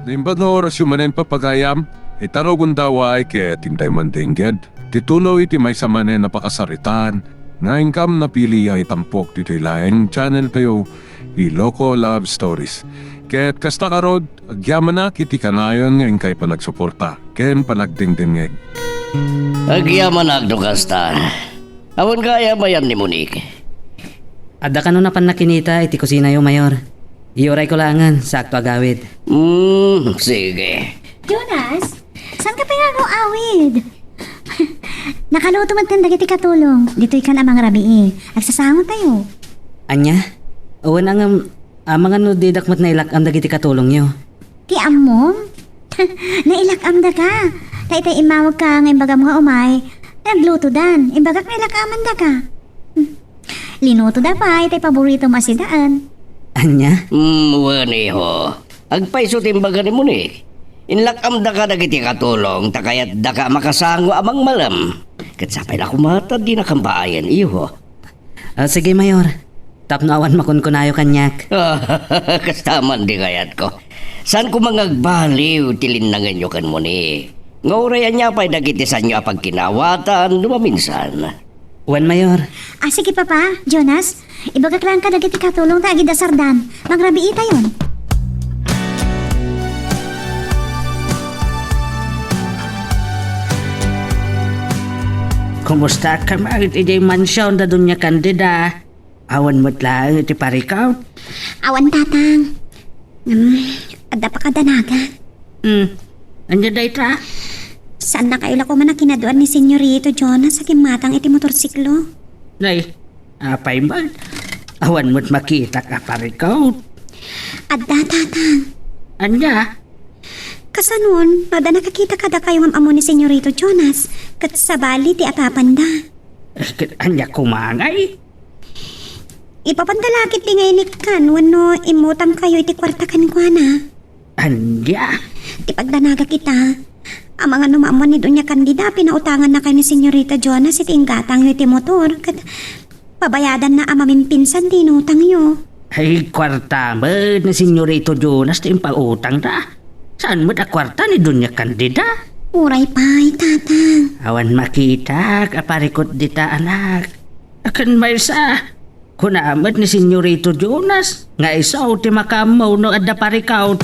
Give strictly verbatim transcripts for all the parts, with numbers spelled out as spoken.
Imbag nga orasyo manen, papagayam, ita no gundaway ket intay mandengngeg ti tuloy iti maysa manen a pakasaritaan nga inkam napili a itampok ditoy laeng channel tayo, Iloko Love Stories. Ket kasta ngarud, agyamanak iti kanayon nga inkay panagsuporta ken panagdengdengngeg. Agyamanak no kasta. Awan gayam ayan ni Monique. Adda kano napan nakinita iti kusinayo, Mayor. Iyurayko laengen, sakto agawid. Hmm, sige. Jonas, saan ka pay nga agawid? Nakaluto met kan dagiti katulong. Ditoy kan a mangrabii. Agsasango tayo. Ania? Awan a ngem, amangan no didak met nailak-am dagiti katulongyo. Ti ammom? Nailak-am daka. Ta itay immawagka nga imbagam nga umay, naglutodan. Imbagak nailak-aman daka. Hmm. Linutoda pay tay paboritom a sidaen. Ania? Hmm, wen, iho. Agpayso ti imbaga ni Monique. Inlak-am daka dagiti katulong, ta kayatdaka a makasango a mangmalem. Ket sapay la koma ta dinakam baayen, iho. Ah, sige, Mayor. Tapno awan makunkunayo kaniak. Kasta man ti kayatko. Saan koma nga agbaliw ti linnangenyo ken Monique. Nga uray ania pay dagiti saanyo a pagkinaawatan no maminsan. Wen, Mayor. Ah, sige, Papa. Jonas, ibagak laeng kadagiti katulong ta agidasardan. Mangrabiitayon. Kumusta ka man idiay mansion da Doña Candida? Awan met laeng iti parikut? Awan, Tatang. Hmm, adda pakadanagan. Hmm, ania dayta? Saannakayo la koma a kinaduan ni Senyorito Jonas a kimmatang iti motorsiklo. Nay, apay met? Awan met makitak a parikut? Adda, Tatang. Ania? Kasanon, no adda nakakita kadakayo nga am-ammo ni Senyorito Jonas, ket sabali ti atapanda. Eh, ket ania koma ngay? Ipapanda la ketdi nga inikkan wenno immutangkayo iti kuarta kenkuana. Ania? Ti pagdanagak ita, amangan no maammuan ni Doña Candida, pinautangannakayo ni Senyorita Jonas iti inggatangyo iti motor, ket pabayadanna a mamimpinsan ti inutangyo. Ay, kuarta met ni Senyorito Jonas ti impautangda. Saan met a kuarta ni Doña Candida? Uray pay, Tatang. Awan makitak a parikut dita, anak. Ken maysa, kuna met ni Senyorito Jonas nga isu ti makaammo no adda parikut.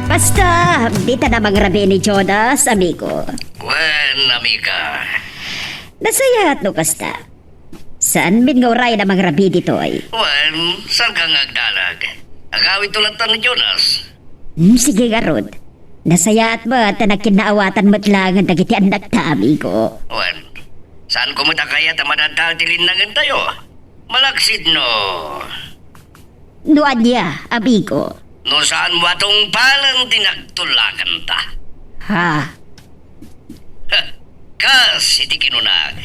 Kasta, dita a mangrabii ni Jonas, amigo. Wen, amiga. Nasayaat no kasta. Saan met nga uray a mangrabii ditoy? Wen, saan ka nga agdanag? Agawidto latta ni Jonas. Hmm, sige ngarud. Nasayaat met ta nagkinnaawatan met laengen dagiti annakta, amigo. Wen, saan ko met a kayat a madaddael ti linnangentayo? Malaksid no No ania, amigo? No saanmo a tungpalen ti nagtulakanta. Ha? Heh, kas iti kinunak,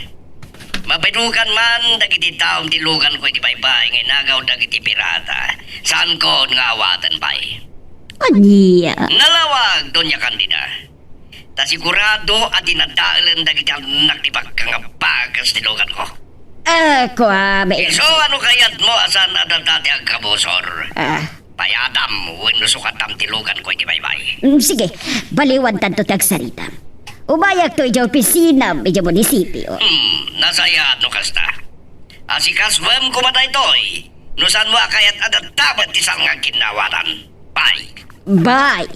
mabidukan man dagiti taom ti luganko iti baybay nga inagaw dagiti pirata. Saanko nga awaten pay. Ania? Nalawag, Doña Candida. Ta sigurado a dinadaelen dagiti annak ti bakka nga bagas ti luganko. Ah, kua, be- Isu a no kayatmo a saan a data ti agkabusor. Ah. Payadam wenno sukatam ti luganko iti baybay. Mm, sige, baliwantanto ti agsarita. Umayakto idiay opisinam idiay munisipio. Hmm, nasayaat no kasta. Asikasuem koma daytoy, no saanmo a kayat a daddael ti saan nga agkinnaawatan. Bye. Bye.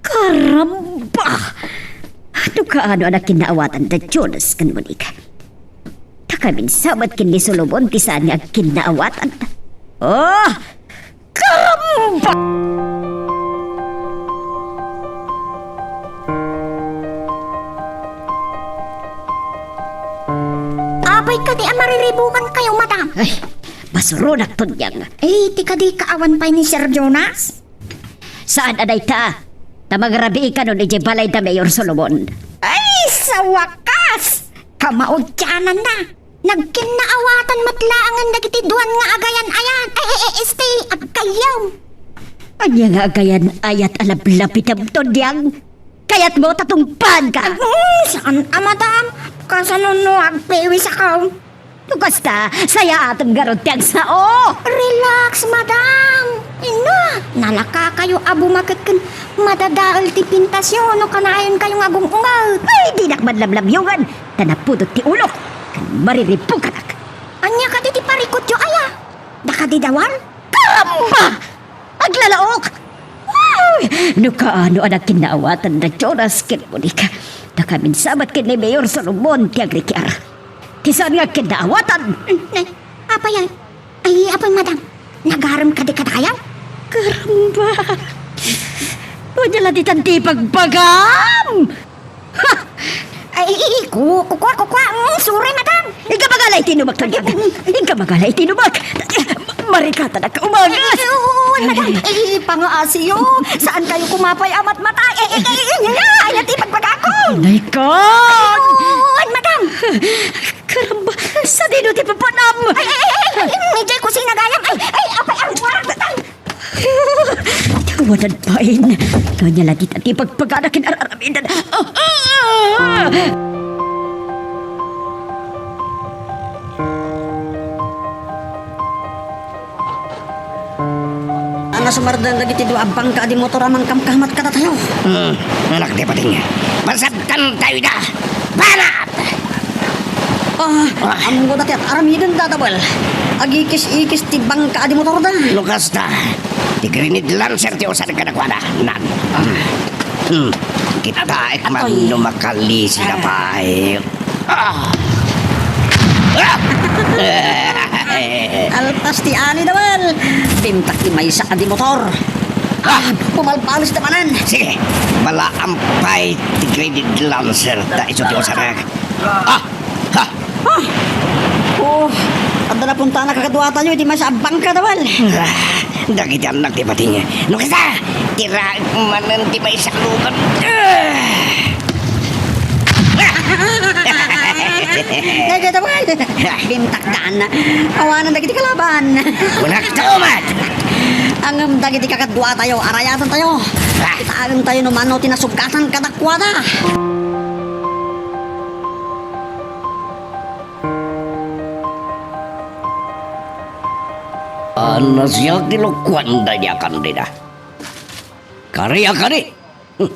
Karamba! Ano kaano a nagkinnaawatan da Jonas ken Monique? Ta kaminsa met ken ni Solomon ti saan nga agkinnaawatan. Oh! Karamba! Apay kadi a mariribukankayo, madam? Ay, masuronak, Tunyang. Eh, ti kadi kaawan pay ni Sir Jonas? Saan a dayta? Ta mangrabii kanon idiay balay da Mayor Solomon. Ay, sa wakas! Kamaudiananna! Nagkinnaawatan met laengen dagiti duan nga agayan-ayat. Ay, ay, ay, este, agkayam. Ania nga agayan-ayat a lablabidem, Tunyang? Kayatmo ta tungpaanka? Mm, saan a, madam. Kasano no agpiwis ako? No kasta, sayaatem ngarud ti agsao. Relax, madam. Inna, nalaka kayo a bumakit ken madadael ti pintasyo no kanayon kayo nga agung-unget. Ay, dinak man lamlamyongan, ta napudot ti ulok, ken mariripukanak. Ania kadi ti parikutyo aya? Dakadi dawal? Karamba! Aglalaok! Ay, no kaano a nagkinnaawatan da Jonas ken Monica, nakaminsabat ken ni Mayor Solomon ti agrikiar. Ti saan nga agkinnaawatan? Mm, nay, apay, ay? Ay, apay, madam. Nagarem kadi kadayaw? Karamba! Ania la ditan ti ibagbagam? Ha! Ay, ku-, kukua, kukua. Mm, sorry, madam. Inka magala iti inubak, Tonyang. Inka magala iti inubak. Marikatanak umagas. Ay, oo, madam. Ay, pangaasiyo. Saan kayo kumapay a matmatay? Ay, ay, ay, ay, ay, ay, ti pagpagako. Nay ka! Ay, oo, madam. Karamba, sadino ti papanam? Ay, ay, ay, ay, ay, medyo kusina gayam. Ay, ay, apay, ay, warak na tayo. Awanan pay. Ania la ditan ti pagpagana ken ar-aramidan. Ania sumardeng dagiti dua a bangka a di motor a mangkamkamat kadatayo? Hmm, anak ti pating. Pasabtan tayo da. Panat! Ah, ah, ammoda ti ar-aramidenda, Dabel. Agikis-ikis ti bangka a di motorda. No kasta, ti grenade launcher ti usan kadakuada. Nan. Ah. Hmm. Kitaek man no makalisi na pay. Ah. Ah! Alpas ti ali, Dabel. Bintak ti maysa a di motor. Ah, pumalpalis da manen. Sige, balaam pay ti grenade launcher ta isu ti usanak. Ah! Ha! Ah! Oh, adda napuntana kakaduatayo iti maysa a bangka, Dabel. Ah, dagiti annak ti pating. No kasta, tiraek manen ti maysa a lugan. Ah! Dagiti, Dabel. Bintakdan. Awanen dagiti kalaban. Kunak ta umat! Ngem dagiti kakaduatayo, arayatentayo. Ah! Kitaentayo no mano ti nasugatan kadakuada. Ania siak ti lokuan daydiay a kandida? Kari a kari! Hmm.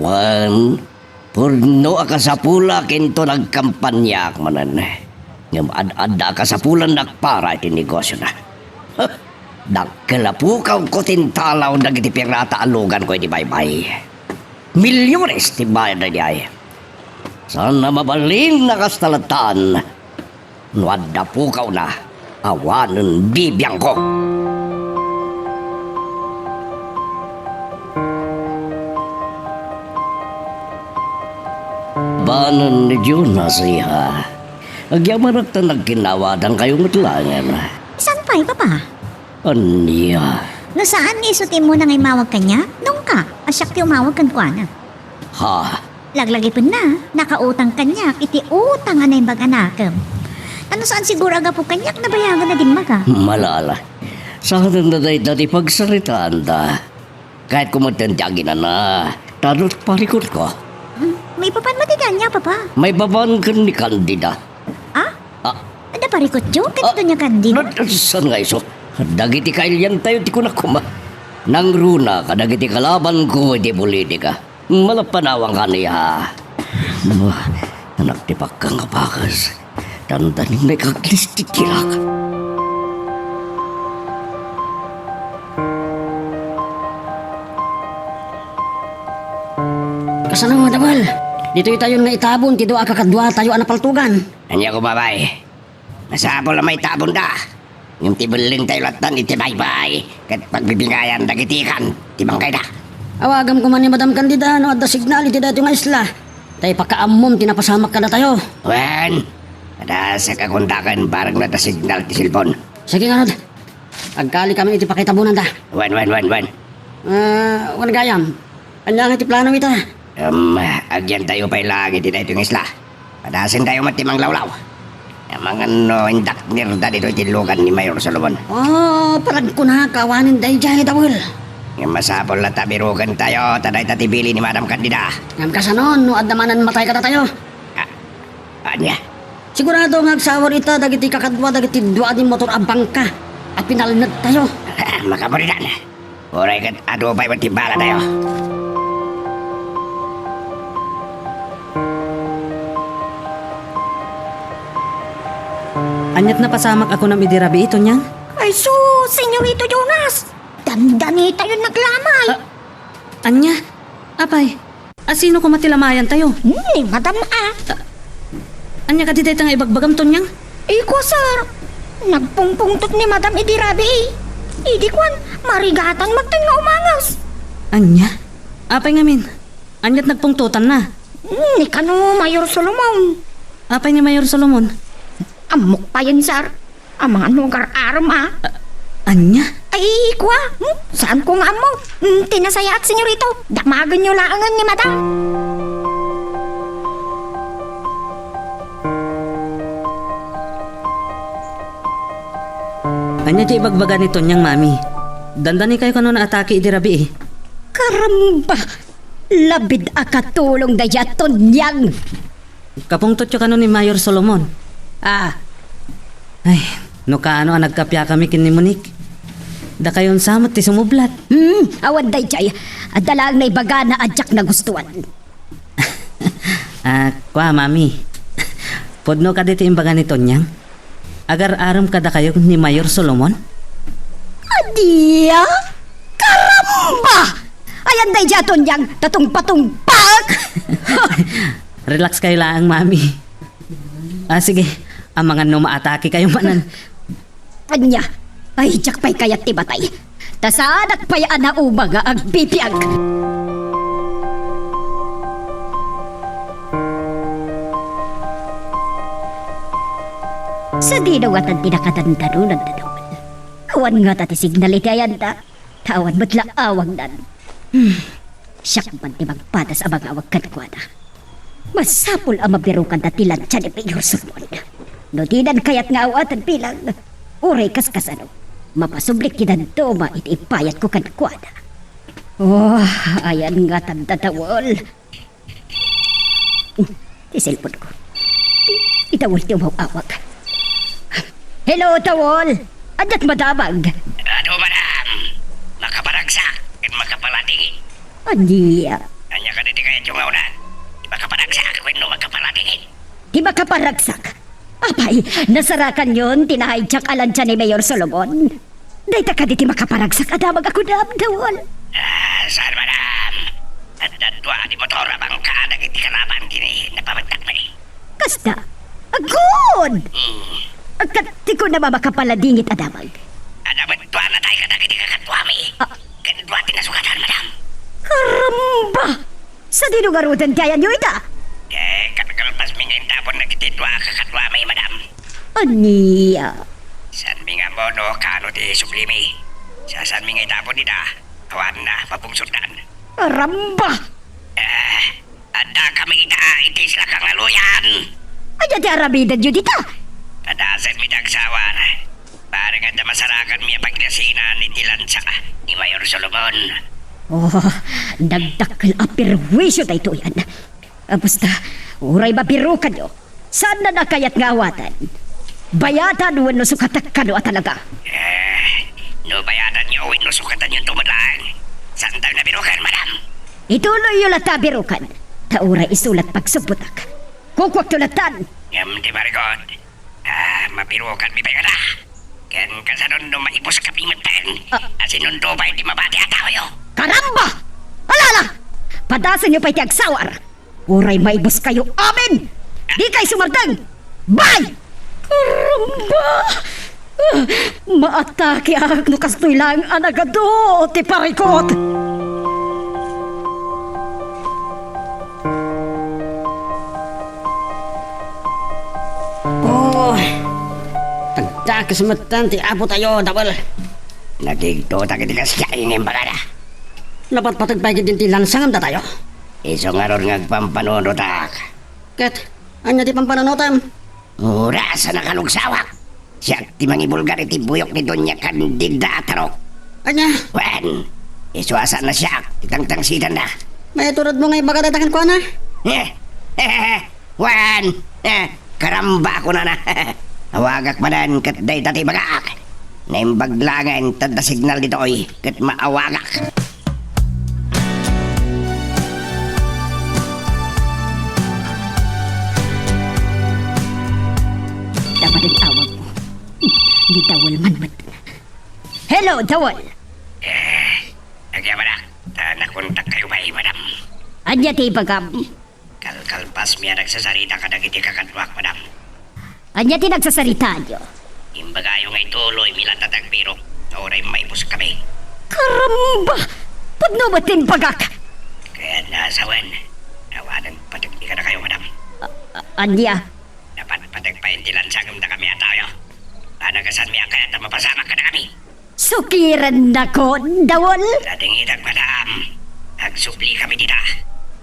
Wen, pudno a kasapulak inton agkampaniaak manen. Ngem ad-adda a kasapulannak para iti negosiona. Huh! Dakkel a pukawko ti intalaw dagiti pirata a luganko iti baybay. Milyones ti bayad daydiay. Saan a mabalin a kasta latta. No adda pukawna, awanen bibiangko. Banen ni Jonas, iha. Agyamanak ta nagkinnawadankayo met laengen. Saan pay, Papa? Ania? No saan nga isu ti immuna nga immawag kaniak, nungka, a siak ti umawag kenkuana. Ha? Laglagipenna, nakautang kaniak iti utang a naimbag a nakem. Ta no saan siguro a gapu kaniak, nabayagan a dimmaga. Malala. Saanen na dayta ti pagsaritaanda. Kayatko metten ti aginana, ta adda parikutko. Hmm, maipapan met iti ania, Papa? Maipapan ken ni Candida. Ah? Ah. Adda parikutyo ken ni Doña Candida? Saan nga isu? Dagiti kailiantayo ti kunak koma. Nangruna kadagiti kalabanko iti politika. Malapanawan kaniya. Anak ti pakka nga bakes. Dandanin na ikaglis ti kilak. Kasano, Dabel? Ditoy tayo nga itabon ti dua a kakaduatayo a napaltugan. Ania ko, babae? Masapul a maitabonda. Ngem ti bellengtayo lattan iti baybay ket pagbibingayan dagiti ikan ti bangkayda. Awagam koma ni Madam Candida no adda signal iti daytoy nga isla. Ta ipakaammom ti napasamak kadatayo. Wen, padasek a kontaken bareng no adda signal ti cellphone. Sige ngarud. Agkalikami iti pakaitabonanda. Wen, wen, wen, wen. Ah, wen gayam. Ania nga ti plano ita? Em, agyantayo pay laeng iti daytoy nga isla. Padasentayo met ti manglawlaw. Amangan no indaknirda ditoy ti lugan ni Mayor Solomon. Oh, paragkunaka awanen daydiay, Dabel. Ngem masapul latta a birukentayo ta dayta ti bili ni Madam Candida. Ngem kasano no adda manen matay kadatayo? Ah, ania? Sigurado nga agsawar ita dagiti kakadua dagiti dua a motor a bangka a pinalnedtayo. Makabulidan. Uray ket adu pay met ti balatayo. Aniat napasamak a kunam idi rabii, Tonyang? Ay sus, Senyorito Jonas! Dandanitayon naglamay! Ah, ania? Apay, a sino koma ti lamayantayo? Ni Madam a. Ah, ania kadi dayta nga ibagbagam, Tonyang? Iko, sir. Nagpungpungtot ni Madam idi rabii. Idi kuan, marigatan met nga umangas. Ania? Apay ngamin? Aniat nagpungtotanna? Ni kano Mayor Solomon. Apay ni Mayor Solomon? Ammok payen, sir. Amangan no agar-aram a. A-, ania? Ay, kua. Hmm? Saanko nga ammo. Hmm, ti nasayaat, senyorito. Damagenyo laengen ni Madam. Ania ti ibagbaga ni Tonyang, Mami? Dandanikayo kano naatake idi rabii? Karamba! Labid a katulong daydiay a Tonyang. Kapungtotyo kano ni Mayor Solomon? Ah. Ay, no kaano a nagkapiakami ken ni Monique. Dakayon sa met ti sumublat. Hmm, awan daydiay. Adda laeng naibagana a diak nagustuan. Ah, kua, Mami. Pudno kadi ti imbaga ni Tonyang? Agar-aram kadakayo ni Mayor Solomon? Adia? Karamba! Ayan daydiay a Tonyang, tatungpatungpak! Relax kayo laeng, Mami. Ah, sige. Amangan no maatake kayo manen. Ania? Ay, diak pay kayat ti matay. Ta saanak pay a nauma nga agbibiag. Sadino ngatan ti nakadandanonanda, Dawal? Awan ngata ti signal iti ayanda? Ta awan met la awagnan. Hmm. Siak man ti magpadas a mangawag kenkuana. Masapul a mabirukanda ti lantsa ni Mayor Solomon. No dinan kayat nga awaten bilang, uray kaskasano, mapasublik ti dadduma iti ipayatko kenkuana. Oh, ayan ngatan da, Dawal. Ti cellphone ko. Ti, ti Dawal ti umaw-awag. Hello, Dawal! Adiak madamag? Adu, madam! Makaparagsak ken makapaladingit. Ania? Ania kadi ti kayatyo nga unan? Ti makaparagsak wenno makapaladingit? Ti makaparagsak? Apay, nasarakanyon ti nahijack a lantsa ni Mayor Solomon? Dayta kadi ti makaparagsak a damag a kunam, Dawal? Ah, saan, madam? Adda dua ti motor a bangka dagiti kalaban ken ni napametakmi. Kasta? Agod! Hmm. Agkat ti kunam a makapaladingit a damag. Adda met dua natay kadagiti kakaduami. Ah. Ken dua ti nasugatan, madam. Karamba! Sadino ngaruden ti ayanyo ita? Eh, kalkalpasmi nga intapon dagiti dua a kakaduami, madam. Ania? Saanmi nga ammo no kaano ti sublimi. Sasaanmi nga itapon ida. Awan a mapungsotan. Karamba! Eh, addakami ida iti isla Kangaluyan. Ania ti aramidenyo dita? Padasenmi ti agsawar. Bareng adda masarakanmi a pagdasinan iti lantsa ni Mayor Solomon. Oh, nagdakkel a perwisyo daytoyen. Basta, uray mabirukanyo, saanna a kayat nga awaten. Bayadan wenno sukatek kano a talaga. Eh, no bayadanyo wenno sukatanyo, tumadaan. Saantayo nabirukan, madam? Ituloyyo latta a birukan. Ta uray isu la't pagsubbotak. Kukuakto lattan. Ngem ti marikot, ah, mabirukanmi pay ngata. Ken kasano no maibuskami metten? Ah. A sinundo pay ti mabati a taoyo? Karamba! Alala! Padasenyo pay ti agsawar. Uray maibuskayo amin! Dikay sumardeng! Bye! Karamba! Ah, maatakeak no kastoy laeng a nagadu ti parikot! Oh, tagdakes metten ti apotayo, Dawal. Nagigtotak iti kasdiay nga imbagada. Napatpateg pay ketdin ti lansa ngem datayo. Isu ngarud nga agpampanunotak. Ket, ania ti pampanunotem? Oras a nakalugsawak. Siak ti mangibulgar iti buyok ni Doña Candida a Tarok. Ania? Wen, Isu a saan a siak ti tangtangsidanna. Maiturod mo nga ibaga dayta kenkuana? Eh, eh, eh, wen, eh, karamba, kunana. Awagak manen ket dayta ti ibagaak. Naimbag laengen ta adda signal ditoy ket maawagak. Dapat ang tawag mo. Ni Dawal man met. Hello, Dawal! Eh, agyabanak, ta nakontak kayo pay, madam. Ania ti ibagam? Kalkalpasmi a nagsasarita kadagiti kakaduak, madam. Ania ti nagsasaritayo? Imbagayo nga ituloy mi latta ti agbirok, ta uray maibus kami. Karamba! Pudno met ti imbagak! Kayatna a sawen, awanen patekmi kadakayo, madam. A-, a-, ania? Napatpatek pay ti lansagem dakami a tayo. Anagasanmi a kayat a mapasamak kadakami. Sukirennakon, Dawal! Nadingitak, madam. Agsubli kami dita.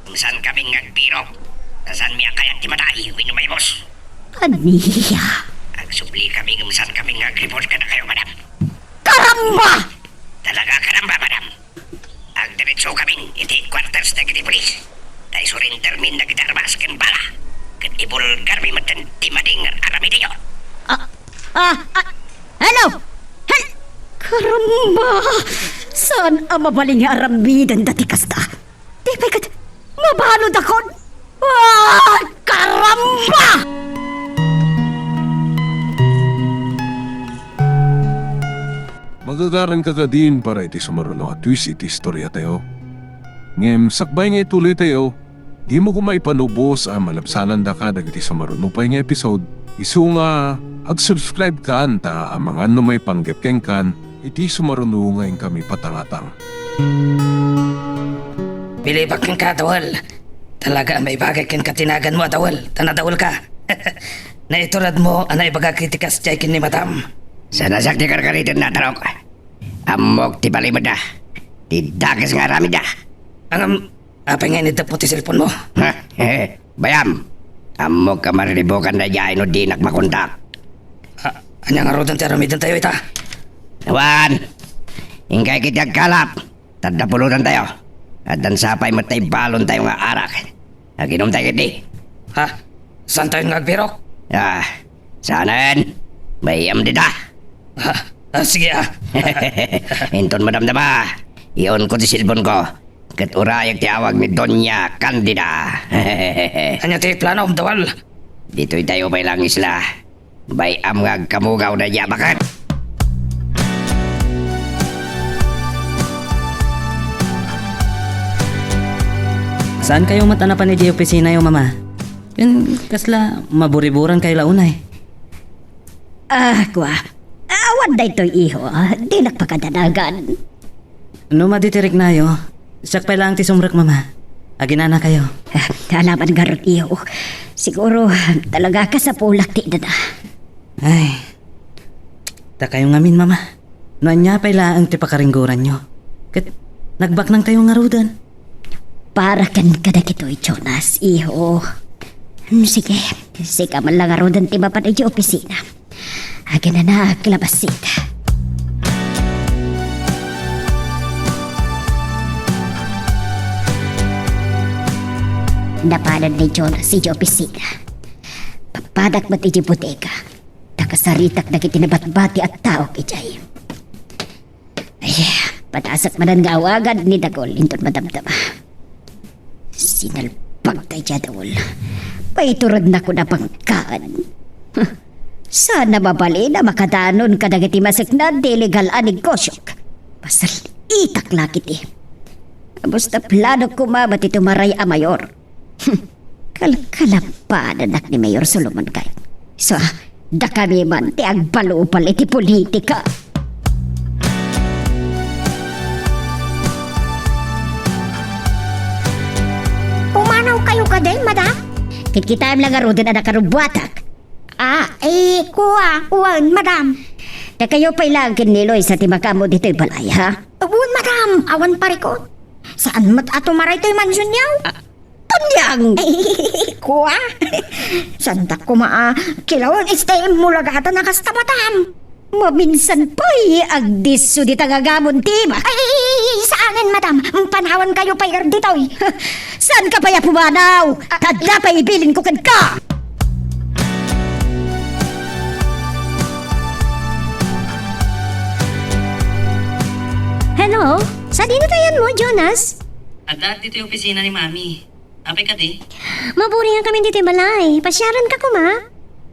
Ngem saan kami nga agbirok. Ta saanmi a kayat ti matay wenno maibus. Ania? Agsubli kami ngem saan kami nga agreport kadakayo, madam. Karamba! Talaga karamba, madam. Agdiretso kami iti headquarters dagiti pulis. Ta isurendermin dagiti armas ken bala. Ket ibulgarmi metten ti madi nga ar-aramidenyo. Ah, ah, ah, hello! Hel-, karamba! Saan a mabalin nga aramidenda ti kasta? Di pay ket mabaludakon? Ah, karamba! Magagaranka kadin para iti sumaruno a twist iti istoriatayo. Ngem sakbay nga ituloytayo, dimo koma ipalubos a malabsanandaka dagiti sumaruno pay nga episode, isu nga ag-subscribe kan ta amangan no maipanggep kenkan iti sumaruno nga inkami patangatang. Bilibak kenka, Dawal. Talaga a maibagak kenka ti naganmo a Dawal, ta nadawalka. Naituredmo a naibagak iti kasdiay ken ni Madam. Saan a siak ti karkariten, natarok. Ammok ti balimedda. Ti dakes nga aramidda. Ngem, apay nga inidepmo ti cellphone-mo? Ha? Bayam. Ammok a mariribukan daydiay no dinak makontak. A-, ania ngaruden ti aramidentayo ita? Awan. Inkay ket ti agkalap. Tadda pulutantayo. Addan sapay met ta ibalontayo nga arak. Aginomtayo ketdi. Ha? Saantayon nga agbirok? Ah, saanen. Bayam dita. Ah, ah, sige, ah. Inton madamdama, iunko ti cellphone-ko. Ket urayek ti awag ni Doña Candida. Ania ti planom, Dawal? Ditoytayo pay la nga isla. Bay-am nga agkamugaw daydiay a baket. Saankayo met a napan idiay opisinayo, Mama? Ken kasla maburiburankayo la unay? Ah, kua. Awan daytoy, iho. Dinak pakadanagan. No madi ti riknayo, siak pay laeng ti sumrek, Mama. Aginanakayo. Ah, alaman ngarud, iho. Siguro, talaga kasapulak ti idada. Ay, dakayo ngamin, Mama. No ania pay laeng ti pakaringgoranyo. Ket nagbaknangkayo ngaruden. Para ken kadagitoy, Jonas, iho. Hmm, sige, sika man la ngaruden ti mapan idiay opisina. Aginanaak la bassit. Napanen ni Jonas idiay opisina. Papadak met idiay bodega. Ta kasaritak dagiti nabatbati a tao idiay. Ay, patasak manen nga awagan ni Dagol inton madamdama. Sinalpag daydiay a Dagol. Paiturednakon a pangkaan. Saan a mabalin a makadanon kadagiti masekna ti illegal a negosiok. Pasalitak la ketdi. Basta planok koma met ti tumaray a mayor. Kalkalapadanak ni Mayor Solomon kay. So, dakami man ti agbalubal iti politika. Pumanawkayo kadi, madam? Kitkitaem la ngaruden a nakarubbuatak. Ah, eh, kua, wen, madam. Dakayo pay laeng ken ni Luisa ti makaammo ditoy balay, ha? Wen, madam, awan parikut. Saan met a tumaray toy mansionyo? Ah, Tanyang! Kua? Saandak koma a kilawen, S T M mo lagatan a kasta, madam. Maminsan pay, agdisso dita nga agamon ti imak. Ay, sa Anen, madam, panawankayo pay ditoy. Saanka pay a pumanaw? Adda pay ibilinko kenka. Hello? Sadino ti ayanmo, Jonas? Adda ditoy opisina ni Mami. Apay kadi? Maburingan kami ditoy balay. Pasiaranka koma?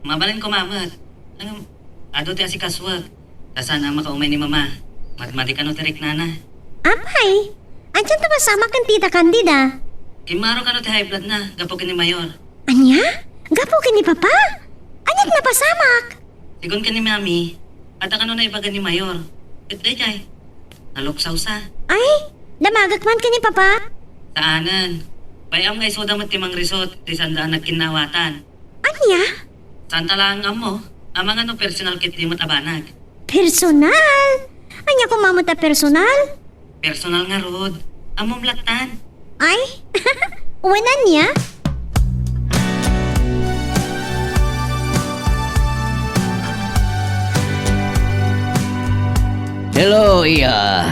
Mabalinko met. Ngem, adu ti asikasuek. Ta saan a makaumay ni Mama. Madmadi kano ti riknana. Apay? Ania ti napasamak ken Tita Candida? Immaro kano ti high blood na, gapu ken ni Mayor. Ania? Gapu ken ni Papa? Ania ti napasamak? Sigun ken ni Mami, adda kano naibaga ni Mayor. Ket daydiay, naluksawsa. Ay, damagek man ken ni Papa? Saanen. Bay-am nga isuda met ti mangrisot, ti saanda a nagkinnaawatan. Ania? Saanta laeng ammo, amangan no personal ketdi met a banag. Personal? Ania koma met a personal? Personal ngarud. Ammom lattan. Ay? Wen ania? Hello, iya.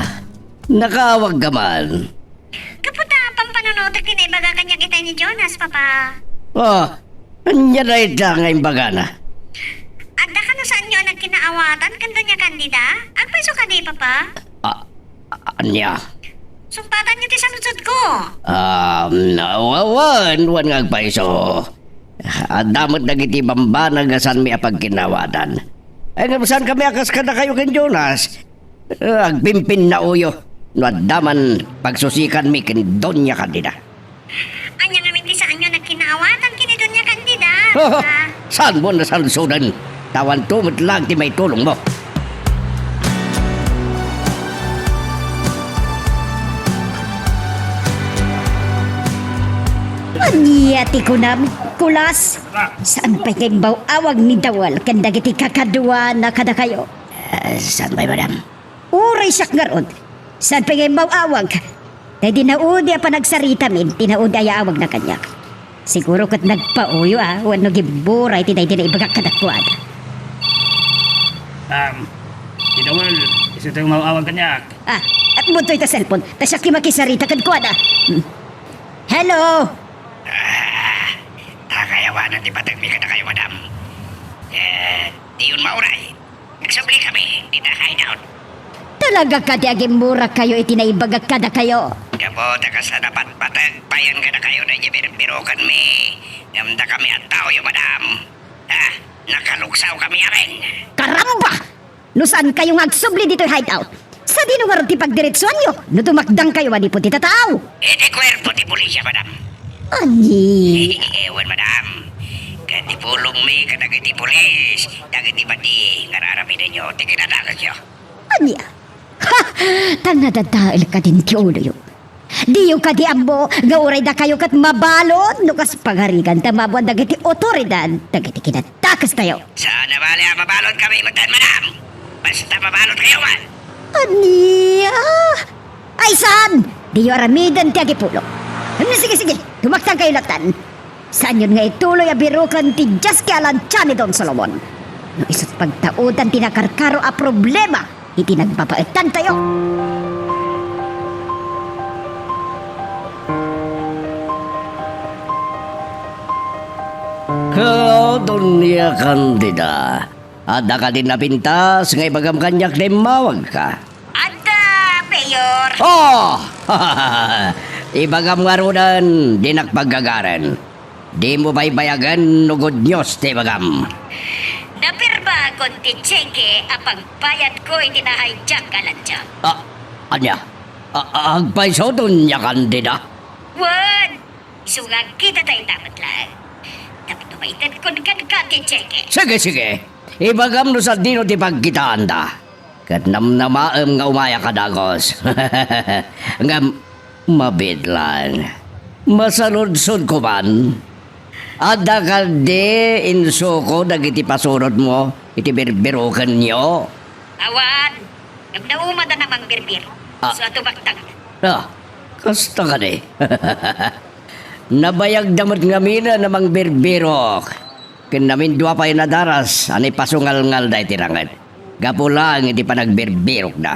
Nakaawagka man? Gapu ta pampanunotek ti naibaga kaniak itay ni Jonas, Papa. Oh, ania dayta nga imbagana? Adda kano saanyo a nagkinnaawatan ken Doña Candida? Agpayso kadi, Papa? Ah, ania? Sungbatanyo ti saludsodko. Um, wa-, wen, wen nga agpayso. Adda met dagiti bambanag a saanmi a pagkinnaawatan. Ay, ngem saankami a kas kadakayo ken Jonas. Eh, agpimpinnaoyo no adda man pagsusikanmi ken Doña Candida. Ania ngamin ti saanyo a nagkinnaawatan ken ni Doña Candida? Ah, saanmo a nasaludsoden? Ta awanto met laeng ti maitulongmo. Ania ti kunam, Kulas? Saan pay nga imbaw-awag ni Dawal ken dagiti kakaduana kadakayo? Eh, saan pay, madam? Uray siak ngarud, saan pay nga immaw-awag? Daydi naudi a panagsaritami ti naudi a yaawagna kaniak. Siguro ket nagpauyo a wenno gimburay ti daydi naibagak kadakuada. Um, Idawal, isu ti immaw-awag kaniak. Ah, at budtoy ta cellphone, ta siak ti makisarita kenkuana. Hmm. Hello? Ah, ta kaawanan ti pategmi kadakayo, madam. Eh, diyon mauray. Nagsubli kami dita hideout. Talaga kadi a gimmurakkayo iti naibagak kadakayo? Gapu ta kasta napatpateg payen kadakayo daydi birbirokenmi. Ngem dakami a taoyo, madam. Ah, nakaluksawkami amin. Karamba! No saankayo nga agsubli ditoy hideout, sadino ngarud ti pagdiretsuanyo no dumakdangkayo manipud iti tataw? Iti kuerpo ti pulisya, madam. Ania? Eh, wen, madam. Ket ipulongmi kadagiti pulis, dagiti bati nga ar-aramidenyo ti kinadakesyo. Ania? Ha! Ta nadadael kadin ti uloyo. Diyo kadi ammo nga uray dakayo ket mabalud no kas pagarigan ta maamuan dagiti otoridad dagiti kinadakestayo? Saan a bali a mabaludkami metten, madam. Basta mabaludkayo man. Ania? Ay, saan? Diyo aramiden ti agipulong. Hmm, sige, sige. Dumakdangkayo lattan. Saanyon nga ituloy a biroken ti diaske a lantsa ni Don Solomon. No isu't pagtaudan ti nakarkaro a problema iti nagbabaetantayo. Hello, Doña Candida. Adda kadi napintas nga ibagam kaniak ta immawagka? Adda, Mayor. Oh! Ibagam ngaruden, dinak paggagaren. Dimo baybayagen no good news ti ibagam. Napirmaakon ti tsekke a pagbayadko iti na-hijack a lantsa. Ah, ania? A-, a-, agpayso, Doña Candida? Wen, isu nga agkitatayo met laeng. Tapno maitedkon kenka ti tsekke. Sige, sige. Ibagam no sadino ti pagkitaanda. Ket namnamaem nga umayak a dagus. Ngem, mabiit laeng. Masaludsodko man. Adda kadi insuko dagiti pasurotmo iti birbirokenyo? Awan. Ngem naumadan a mangbirbirok. Ah. Isu a tumaktak. Ah, kasta kadi. Nabayagda met ngamin a mangbirbirok. Ken namindua pay nadaras a naipasungalngalda iti ranget, gapu laeng iti panagbirbirokda.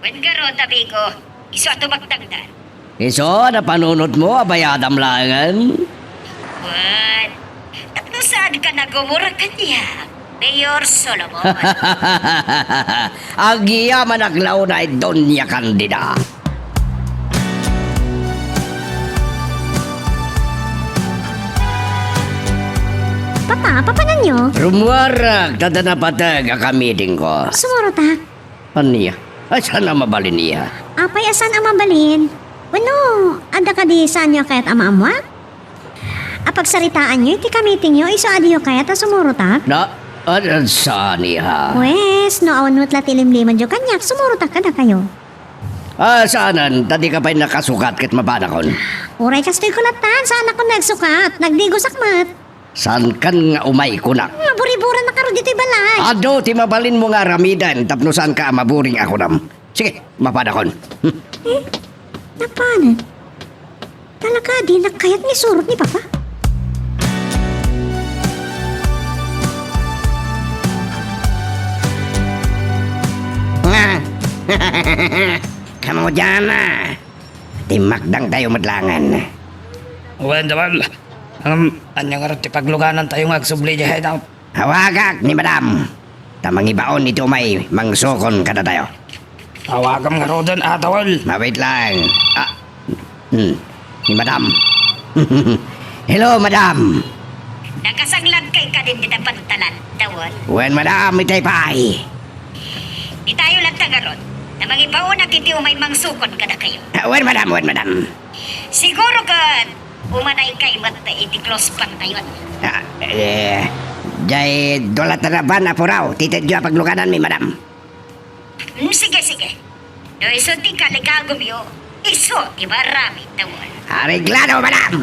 Wen ngarud, amigo, Isu a tumagtagdan. Isu a napanunotmo a bayadam laengen? Wen, tapno saanka nagumura kaniak, Mayor Solomon. Agyamanak la unay, Doña Candida. Papa, papananyo? Rummuarek ta adda napateg a kamitingko. Sumurotak. Ania? Ay, saan a mabalin, iha? Apay a saan a mabalin? Wenno, adda kadi saanyo a kayat a maammuak? A pagsaritaanyo iti kamitingyo, isu a diyo kayat a sumurotak? Na, ad-, ad-, saan, iha? Wes, no awan met la ti limlimanyo kaniak, sumurotak kadakayo. Ah, saanen, ta dika pay nakasukat ket mapanakon. Uray kastoy ko latta, saanakon nagsukat, nagdigosak met. Saankan nga umay, kunak. Maburiburan na karo ditoy balay. Adu ti mabalinmo nga aramiden tapno saanka a maburing a kunam. Sige, mapadakon. Hmm. Eh, napanan? Talaga, dinak kayat nga isurot ni Papa. Nga. Kamu diyan, ah. Timmakdang tayo met laengen. Wen, Dawal. Ngem, ania ngarud ti pagluganan tayo nga agsubli idiay hideout? Awagak ni Madam. Ta mangibaon iti umay mangsukon kadatayo. Awagam ngaruden, a, Dawal. Mawit lang. Ah, hmm. Ni Madam. Hello, Madam. Nakasangladkay kadin dita pantalan, Dawal? Wen, Madam, itay pay. Ditayo latta ngarud. Ta mangibaonak iti umay mangsukon kadakayo. Ah, wen, Madam, wen, Madam. Siguro ket umanaykay met iti close friend tayon. Ah, eh, jay dua latta a puraw ti itedyo a paglugananmi, Madam. Hmm, sige, sige. No isu ti kalikagumyo, isu ti maaramid, Dawal. Areglado, Madam!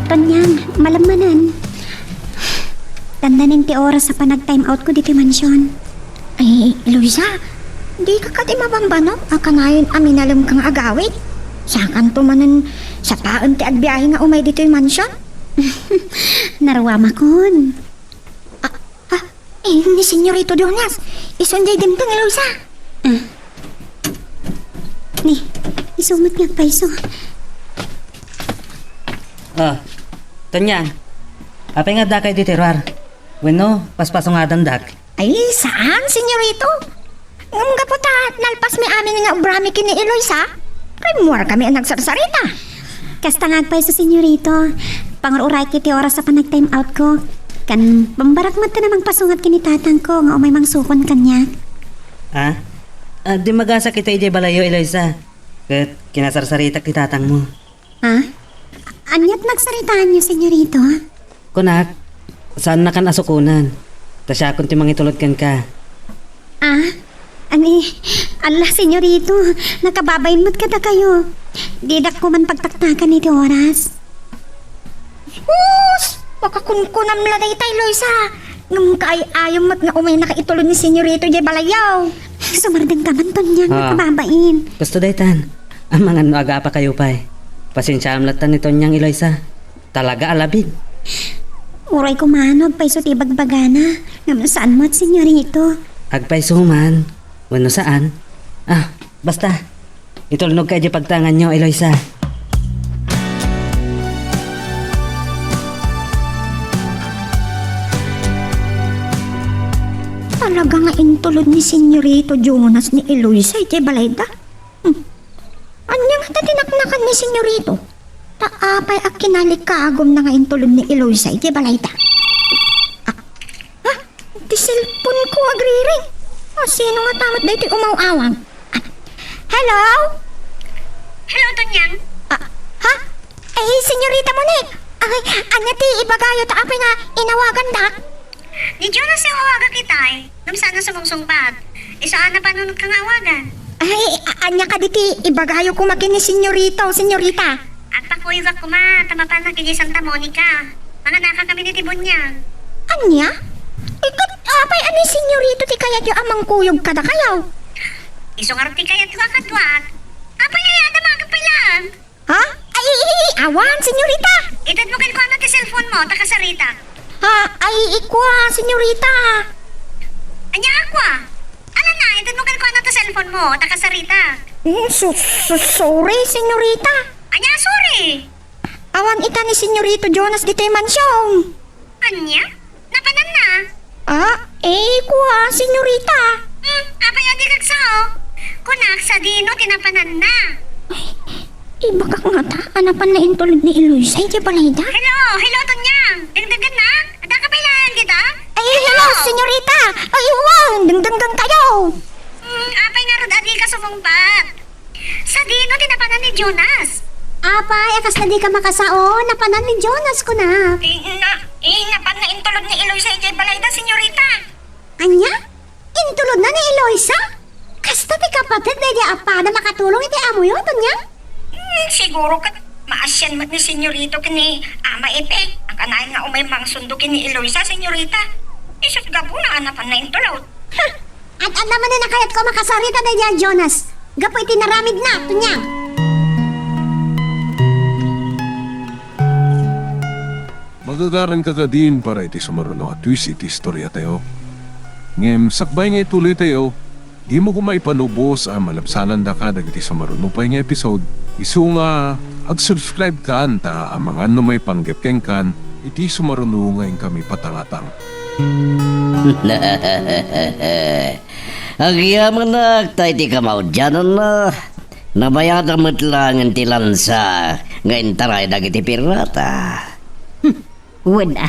Tonyang, malem manen. Dandanin ti oras a panag-time out ko ditoy mansion. Ay, Eloisa, dika kadi mabambannog a kanayon a minalemka nga agawid? Sakanto manen sapaen ti agbiahe nga umay ditoy mansion? Naruamakon. Ah, ah, eh, ni Senyorito Jonas, isu diay dimteng, Eloisa. Ah. Ni, isu met nga agpayso. Ah, Tonyang, apay nga addakayo ditoy ruar? Wenno, paspasungadandak? Ay, saan, Senyorito? Ngem gapu ta nalpasmi amin nga obrami ken ni Eloisa, rimmuarkami a nagsarsarita. Kasta nga agpayso, Senyorito. Pangur-urayek iti oras a panag-time out ko. Ken, bambarak met a mangpasungat ken ni tatangko nga umay mangsukon kaniak. Ah? Ah, dimagasak ita idiay balayyo, Eloisa. Ket kinasarsaritak ti tatangmo. Ah? Ania ti nagsaritaanyo, Senyorito? Kunak, saannakan a sukonen. Ta siakon ti mangitulod kenka. Ah? Ani, ala, Senyorito, nakababain met kadakayo. Didak koman pagtaktakan iti oras. Sus! Makakunkunam la dayta, Eloisa. Ngem kaay-ayom met nga umaynaka itulod ni Senyorito diay balayyo. Sumardengka man, Tonyang, ah, nakababain. Kastoy daytan. Amangan no agapakayo pay. Pasensiaem latta ni Tonyang, Eloisa. Talaga a labid. Uray koma no agpayso ti ibagbagana, ngem saan met, Senyorito. Agpayso man, wenno saan. Ah, basta. Itulnogka idiay pagtanganyo, Eloisa. Talaga nga intulod ni Senyorito Jonas ni Eloisa idiay balayda? Hmm. Ania ngata ti naknakan ni Senyorito? Ta apay a kinalikagumna nga intulod ni Eloisa idiay balayda? Ah, ha? Ti cellphone ko agriring. Ah, sino ngata met daytoy umaw-awang? Ah, hello? Hello, Tonyang. Ah, ha? Ay, Senyorita Monique. Ay, ania ti ibagayo ta apay nga inawagandak? Ni Jonas ti awagak itay, ngem saan a sumungsungbat. Isu a napanunotka nga awagan. Ay, a-, ania kadi ti ibagayo koma ken ni Senyorito, Senyorita? Agpakuyogak koma, ta mapanak idiay Santa Monica. Manganaka kami iti buniag. Ania? Iket, apay a ni Senyorito ti kayatyo a mangkuyog kadakayo? Isu ngarud ti kayatko a kaduak. Apay aya a damagek pay laeng? Ha? Ay, ay, ay, ay, awan, Senyorita! Itedmo kenkuana ti cellphone mo, ta kasaritak. Ha? Ay, ikua, senyorita. Ania, akua? Ala na, itedmo kenkuana ti cellphone mo, ta kasaritak. Mm, su-, su-, sorry, senyorita. Ania, sorry? Awan ita ni Senyorito Jonas ditoy mansion. Ania? Napananna? Ah, eh, kua, senyorita. Hmm, apay a dika agsao? Kunak, sadino ti napananna? Ibagak ngata a napan intulod ni Eloisa idiay balayda. Hello, hello, Tonyang. Dengdenggennak? Addaka pay laeng dita? Ay, hello, senyorita. Ay, wow, dengdenggen kayo. Hmm, apay ngarud a dika sumungbat? Sadino ti napanan ni Jonas? Apay a kasla dika makasao? Napanan ni Jonas, kunak. Eh, na, eh, napanna intulod ni Eloisa idiay balayda, senyorita. Ania? Intulodna ni Eloisa? Kasta ti kapateg daydi a pada makatulong iti amoyo, Tonyang? Hmm, siguro ket maasian met ni Senyorito ken ni Ama Epe a kanayon nga umay mangsundo ken ni Eloisa, senyorita. Isu't gapuna a napanna intulod. Ha! Ad-adda manen a kayatko a makasarita daydi a Jonas gapu iti naramidna, Tonyang. Magagaranka kadin para iti sumaruno a twist iti istoriatayo. Ngem sakbay nga ituloytayo, dimo koma ipanubos a malabsanandaka dagiti sumaruno pay nga episode. Isu nga, ag-subscribe kan ta amangan no maipanggep kenkan iti sumaruno nga inkami patangatang. Agyamanak ta iti kamaudiananna, nabayada met laengen ti lansa nga intaray dagiti pirata. Hmm, wen a,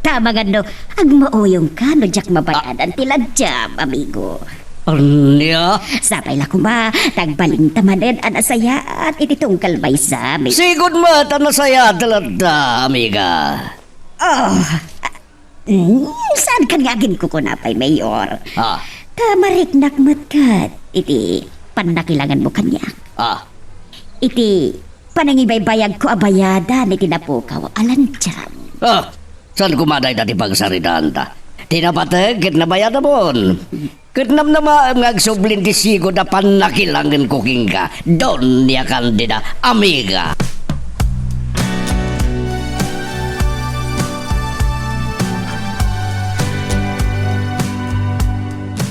ta amangan no agmauyongka no diak mabayadan ti ladiam, amigo. Ania? Sapay la koma ta agbalinta manen a nasayaat iti tunggal maysa, amigo. Sigud met a nasayaat latta, amiga. Oh, Mm, saankan nga aginkukuna pay, Mayor? Ah. Ta mariknak met ket iti pannakilanganmo kaniak. Ah. Iti panangibaybayagko a bayadan iti napukaw a ladiam. Ah, saan koma dayta ti pagsaridaanta? Ti napateg ket nabayadamon. Ket namnamaem nga agsublin ti sigud a pannakilangenko kenka, Doña Candida, amiga.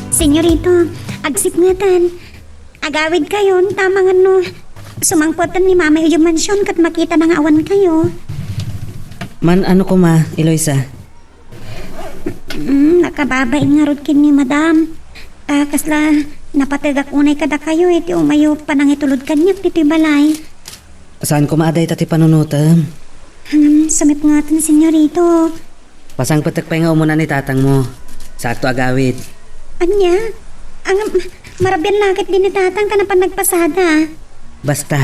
Senyorito, agsipngetan. Agawidkayon, ta amangan no sumangpeten ni Mama idiay mansion ket makitana nga awankayo. Man-ano koma, Eloisa? Mm, nakababain ngarud ken ni Madam. Ah, kasla napategak unay kadakayo iti umayo panangitulod kaniak ditoy balay. Saan koma a dayta ti panunotem? Ngem sumipngetan, senyorito. Pasangpetek pay nga umuna ni tatangmo. Saakto agawid. Ania? Ngem, marabian la ket di ni tatang ta napan nagpasada. Basta,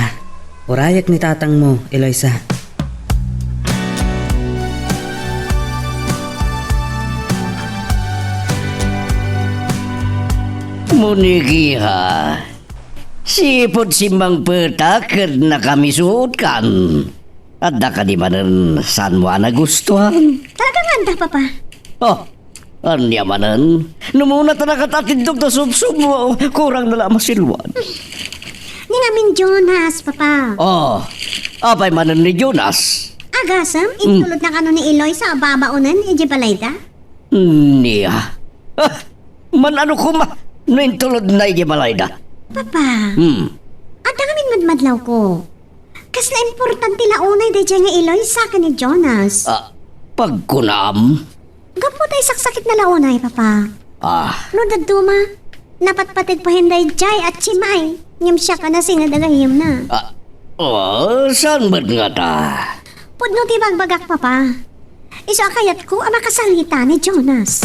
urayek ni tatangmo, Eloisa. Monikiha, sipud simmangpetak ket nakamisuotkan. Adda kadi manen saanmo a nagustuhan? Talaga nga anda, Papa? Oh, ania manen? No umuna ta nakatatiddog ta subsubmo, kurang na la a masilwan. Ni ngamin Jonas, Papa. Oh, apay manen ni Jonas? Agasem, hmm, intulodna kano ni Eloisa a babaonen idiay balayda? Nia. Ah, man-ano koma no intulodna idiay balayda? Papa, hmm, adda ngamin madmadlawko. Kasla importante la unay daydiay nga Eloisa ken ni Jonas. Ah, pagkunam? Gapu ta isaksakitna la unay, Papa. Ah. No dadduma, napatpateg payen daydiay a tiemay, ngem siak a nasined a gayyemna. Ah, oh, saan met ngata? Pudno ti bagbagak, Papa. Isu a kayatko a makasarita ni Jonas.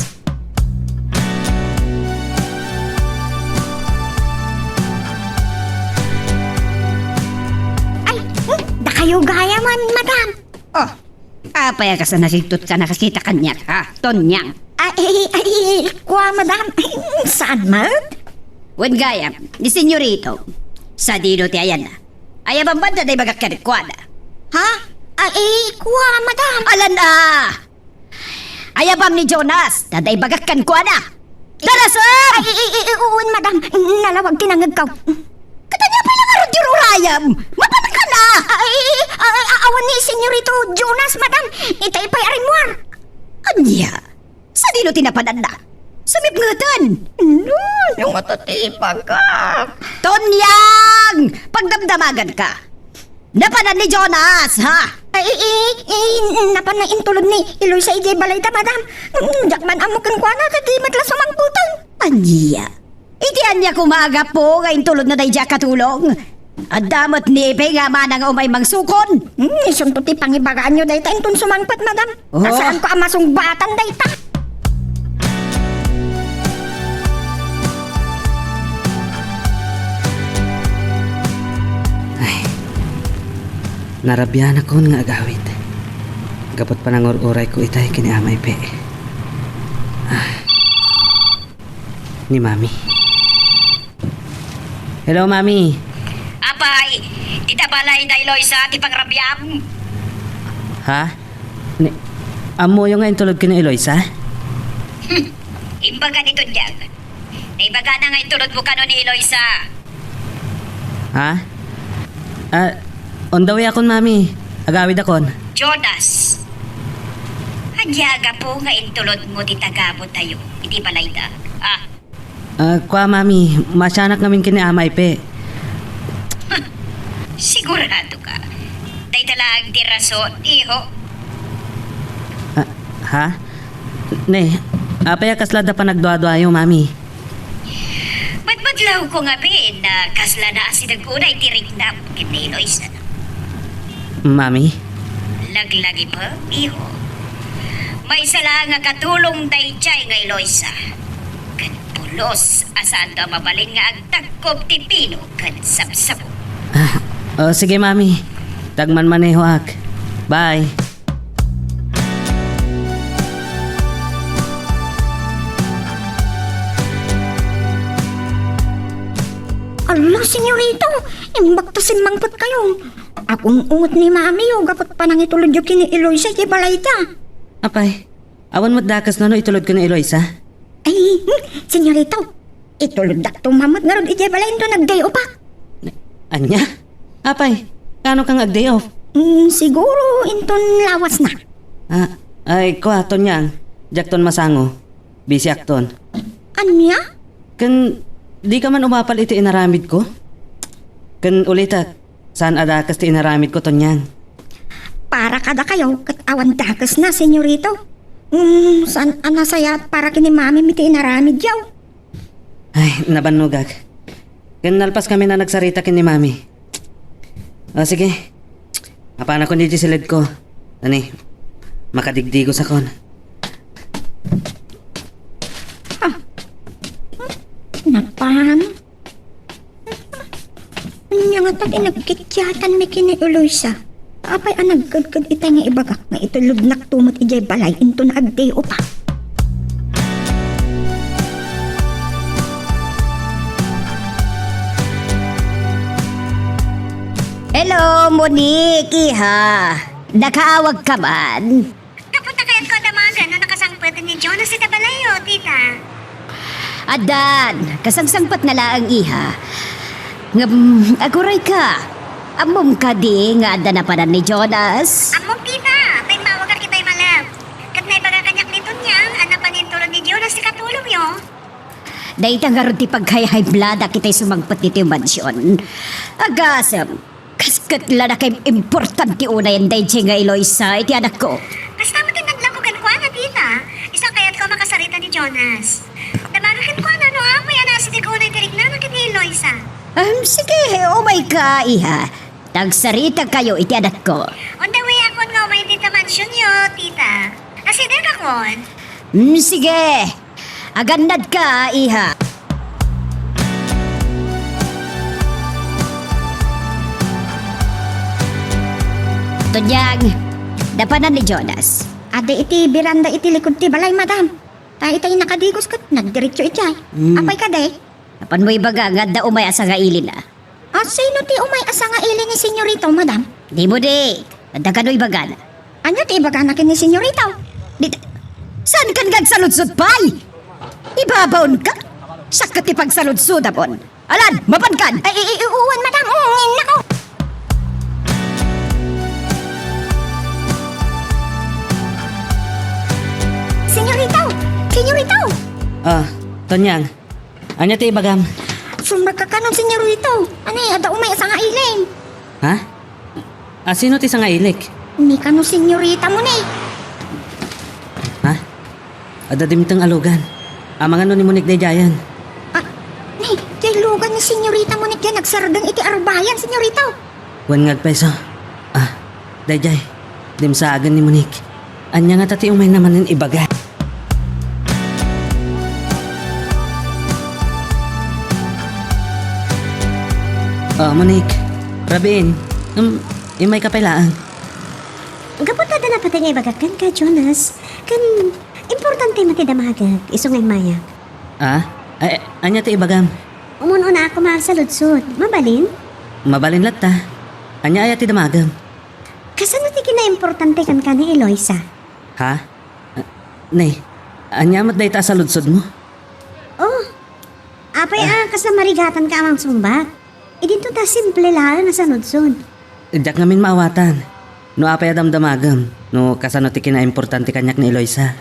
Ay, hmm, dakayo gayam, Madam. Oh, apay a kas a nasingtotka a nakasita kaniak, ha, Tonyang? Ay, ay, ay, kua, Madam. Ay, saan met? Wen gayam, ni Senyorito. Sadino ti ayanna? Ayabam man ta ibagak kenkuana. Ha? Ay, eh, kua, madam. Alan a! Ayabam ni Jonas ta ibagak kenkuana. Darasem! Ay, eh, eh, eh, wen, madam. Nalawag ti nangngegko. Ket ania pay la ngarud ti urayem? Mapanka na! Ay, eh, eh, ay, ay, awan ni Senyorito Jonas, madam. Itay pay a rimmuar. Ania? Sadino ti napananna? Sumipngeten! No, no, matatipaga. Tonyang! Pagdamdamaganka! Napanan ni Jonas, ha? Ay, i, i, i, napan na intulod ni Eloisa idiay balayda, madam. Mm, diak man ammo kenkuana, ket di met la sumangpeten. Ania? Iti ania koma a gapu nga intulodna daydiay a katulong? Adda met ni Ipe nga amana nga umay mangsukon. Hmm, isunto ti pangibagaanyo dayta inton sumangpet, madam. Oh. Ta saanko a masungbatan dayta. Ay, narabianakon nga agawid. Gapu ta panangur-urayko itay ken ni Ama Ipe. Ah. Ni Mami. Hello, Mami. Apay, dita balay da Eloisa ti pangrabiam? Ha? Ni, ammoyo nga intulod ken ni Eloisa? Hmm. Imbaga ni Tonyang. Naibagana nga intulodmo kano ni Eloisa. Ha? Ah, on the way akon, Mami. Agawidakon. Jonas! Ania a gapu nga intulodmo ti tagabutayo iti balayda? Ah, Ah, kua, Mami, maasianak ngamin ken ni Ama Ipe. Sigurado ka? Dayta laeng ti rason, iho. Ah, ha? Ne, apay a kasla adda panagduaduayo, Mami? Madmadlawko ngamin a kasla naasideg unay ti riknam ken ni Eloisa. Mami? Laglagipem, iho. Maysa la nga katulong daydiay nga Eloisa. Ket pulos a saanto a mabalin nga agdakkob ti pino ken sabsabong. Ah, oh, sige, Mami. Tagmanmanehoak. Bye. Ala, senyorito, imbag ta simmangpetkayo. Agung-unget ni Mami, o, gapu ta panangitulodyo ken ni Eloisa iti balayda. Apay, awan met dakesna no itulodko ni Eloisa? Ay, hmm, senyorito, ituloddak to mammet ngarud idiay balay inton nag-day off-ak. Ania? Apay, kano ka nga ag-day off? Hmm, siguro inton lawasna. Ah, ay, kua, Tonyang, diakton masango. Busy-akton. Ania? Ken, di ka man umapal iti inaramidko? Ken ulitek, saan a dakes ti inaramidko, Tonyang. Para kadakayo, ket awan dakesna, senyorito. Mm, saan a nasayaat para ken ni Mami iti inaramidyo? Ay, nabannogak. Ken nalpaskami a nagsarita ken ni Mami. O, sige. Apanakon iti siledko. Ani, makadigdigosakon. Ah. Napan? Ania ngata ti nagkitkiatanmi ken ni Eloisa? Apay a nagkedked itay nga ibagak nga itulodnakto met idiay balay inton ag-day off-ak? Hello, Monique, iha. Nakaawagka man? Gapu ta kayatko a damagen no nakasangpeten ni Jonas ita balayyo, tita. Addan, kasangsangpetna laeng, iha. Ngem, agurayka. Ammom kadi nga adda napanan ni Jonas? Ammok, tita. Ta immawagak itay malem. Ket naibaga kaniak ni Tonyang a napan intulod ni Jonas ti katulongyo. Dayta ngarud ti paghay-haybladak itay sumangpet ditoy mansion. Agasem, kas ket la nakaimportante unayen daydiay nga Eloisa iti anakko. Kasta met ti nadlangko kenkuana, tita. Isu a kayatko a makasarita ni Jonas. Damaga kenkuana no apay a naasideg unay ti riknana ken ni Eloisa. Em, sige, umayka, iha. Tagsaritakayo iti anakko. On the way akon nga umay dita mansionyo, tita. Asidegakon. Mm, sige. Agannadka, iha. Tonyang, napanan ni Jonas? Adi iti beranda iti likud ti balay, madam. Ta itay nakadigos ket nagdiretso idiay. Mm. Apay kadi? Apanmo ibaga nga adda umay a sangailina? A, sino ti umay a sangaili ni Senyorito, madam? Dimo di. Adda kano ibagana? Ania ti ibagana ken ni Senyorito? Di, saankan nga agsaludsod pay? Ibabaonka? Siak ket ti pagsaludsodamon. Alan, mapankan! Ay, i, i, uwan, madam. Mm, nako. Ah, Tonyang, ania ti ibagam? Sumrek ka kano, Senyorito? Ani, adda umay a sangailim. Ha? A, sino ti sangailik? Ni kano, Senyorita Monique. Ha? Adda dimteng a lugan. Amangan no ni Monique daydiayen. Ah, ni, diay lugan ni Senyorita Monique diay nagsardeng iti arubayan, Senyorito. Wen nga agpayso. Ah, daydiay. Dimsagen ni Monique. Ania ngata ti umayna manen ibaga? Ah, Monique. Rabiin. Um, immay ka pay laeng. Gapu ta adda napatay nga ibagak kenka, Jonas. Ken importante met ti damagek, isu nga immayak. Ah? Ay, ania ti ibagam? Umun-unaak koma a saludsod. Mabalin? Mabalin latta. Ania aya ti damagem? Kasano ti kinaimportante kenka ni Eloisa? Ha? Ah, ne, ania met dayta a saludsodmo? Oh, apay a kasla marigatanka a mangsungbat? Idinto ta simple laeng a sanudsod. Diak ngamin maawatan no apay a damdamagem no kasano ti kinaimportante kaniak ni Eloisa.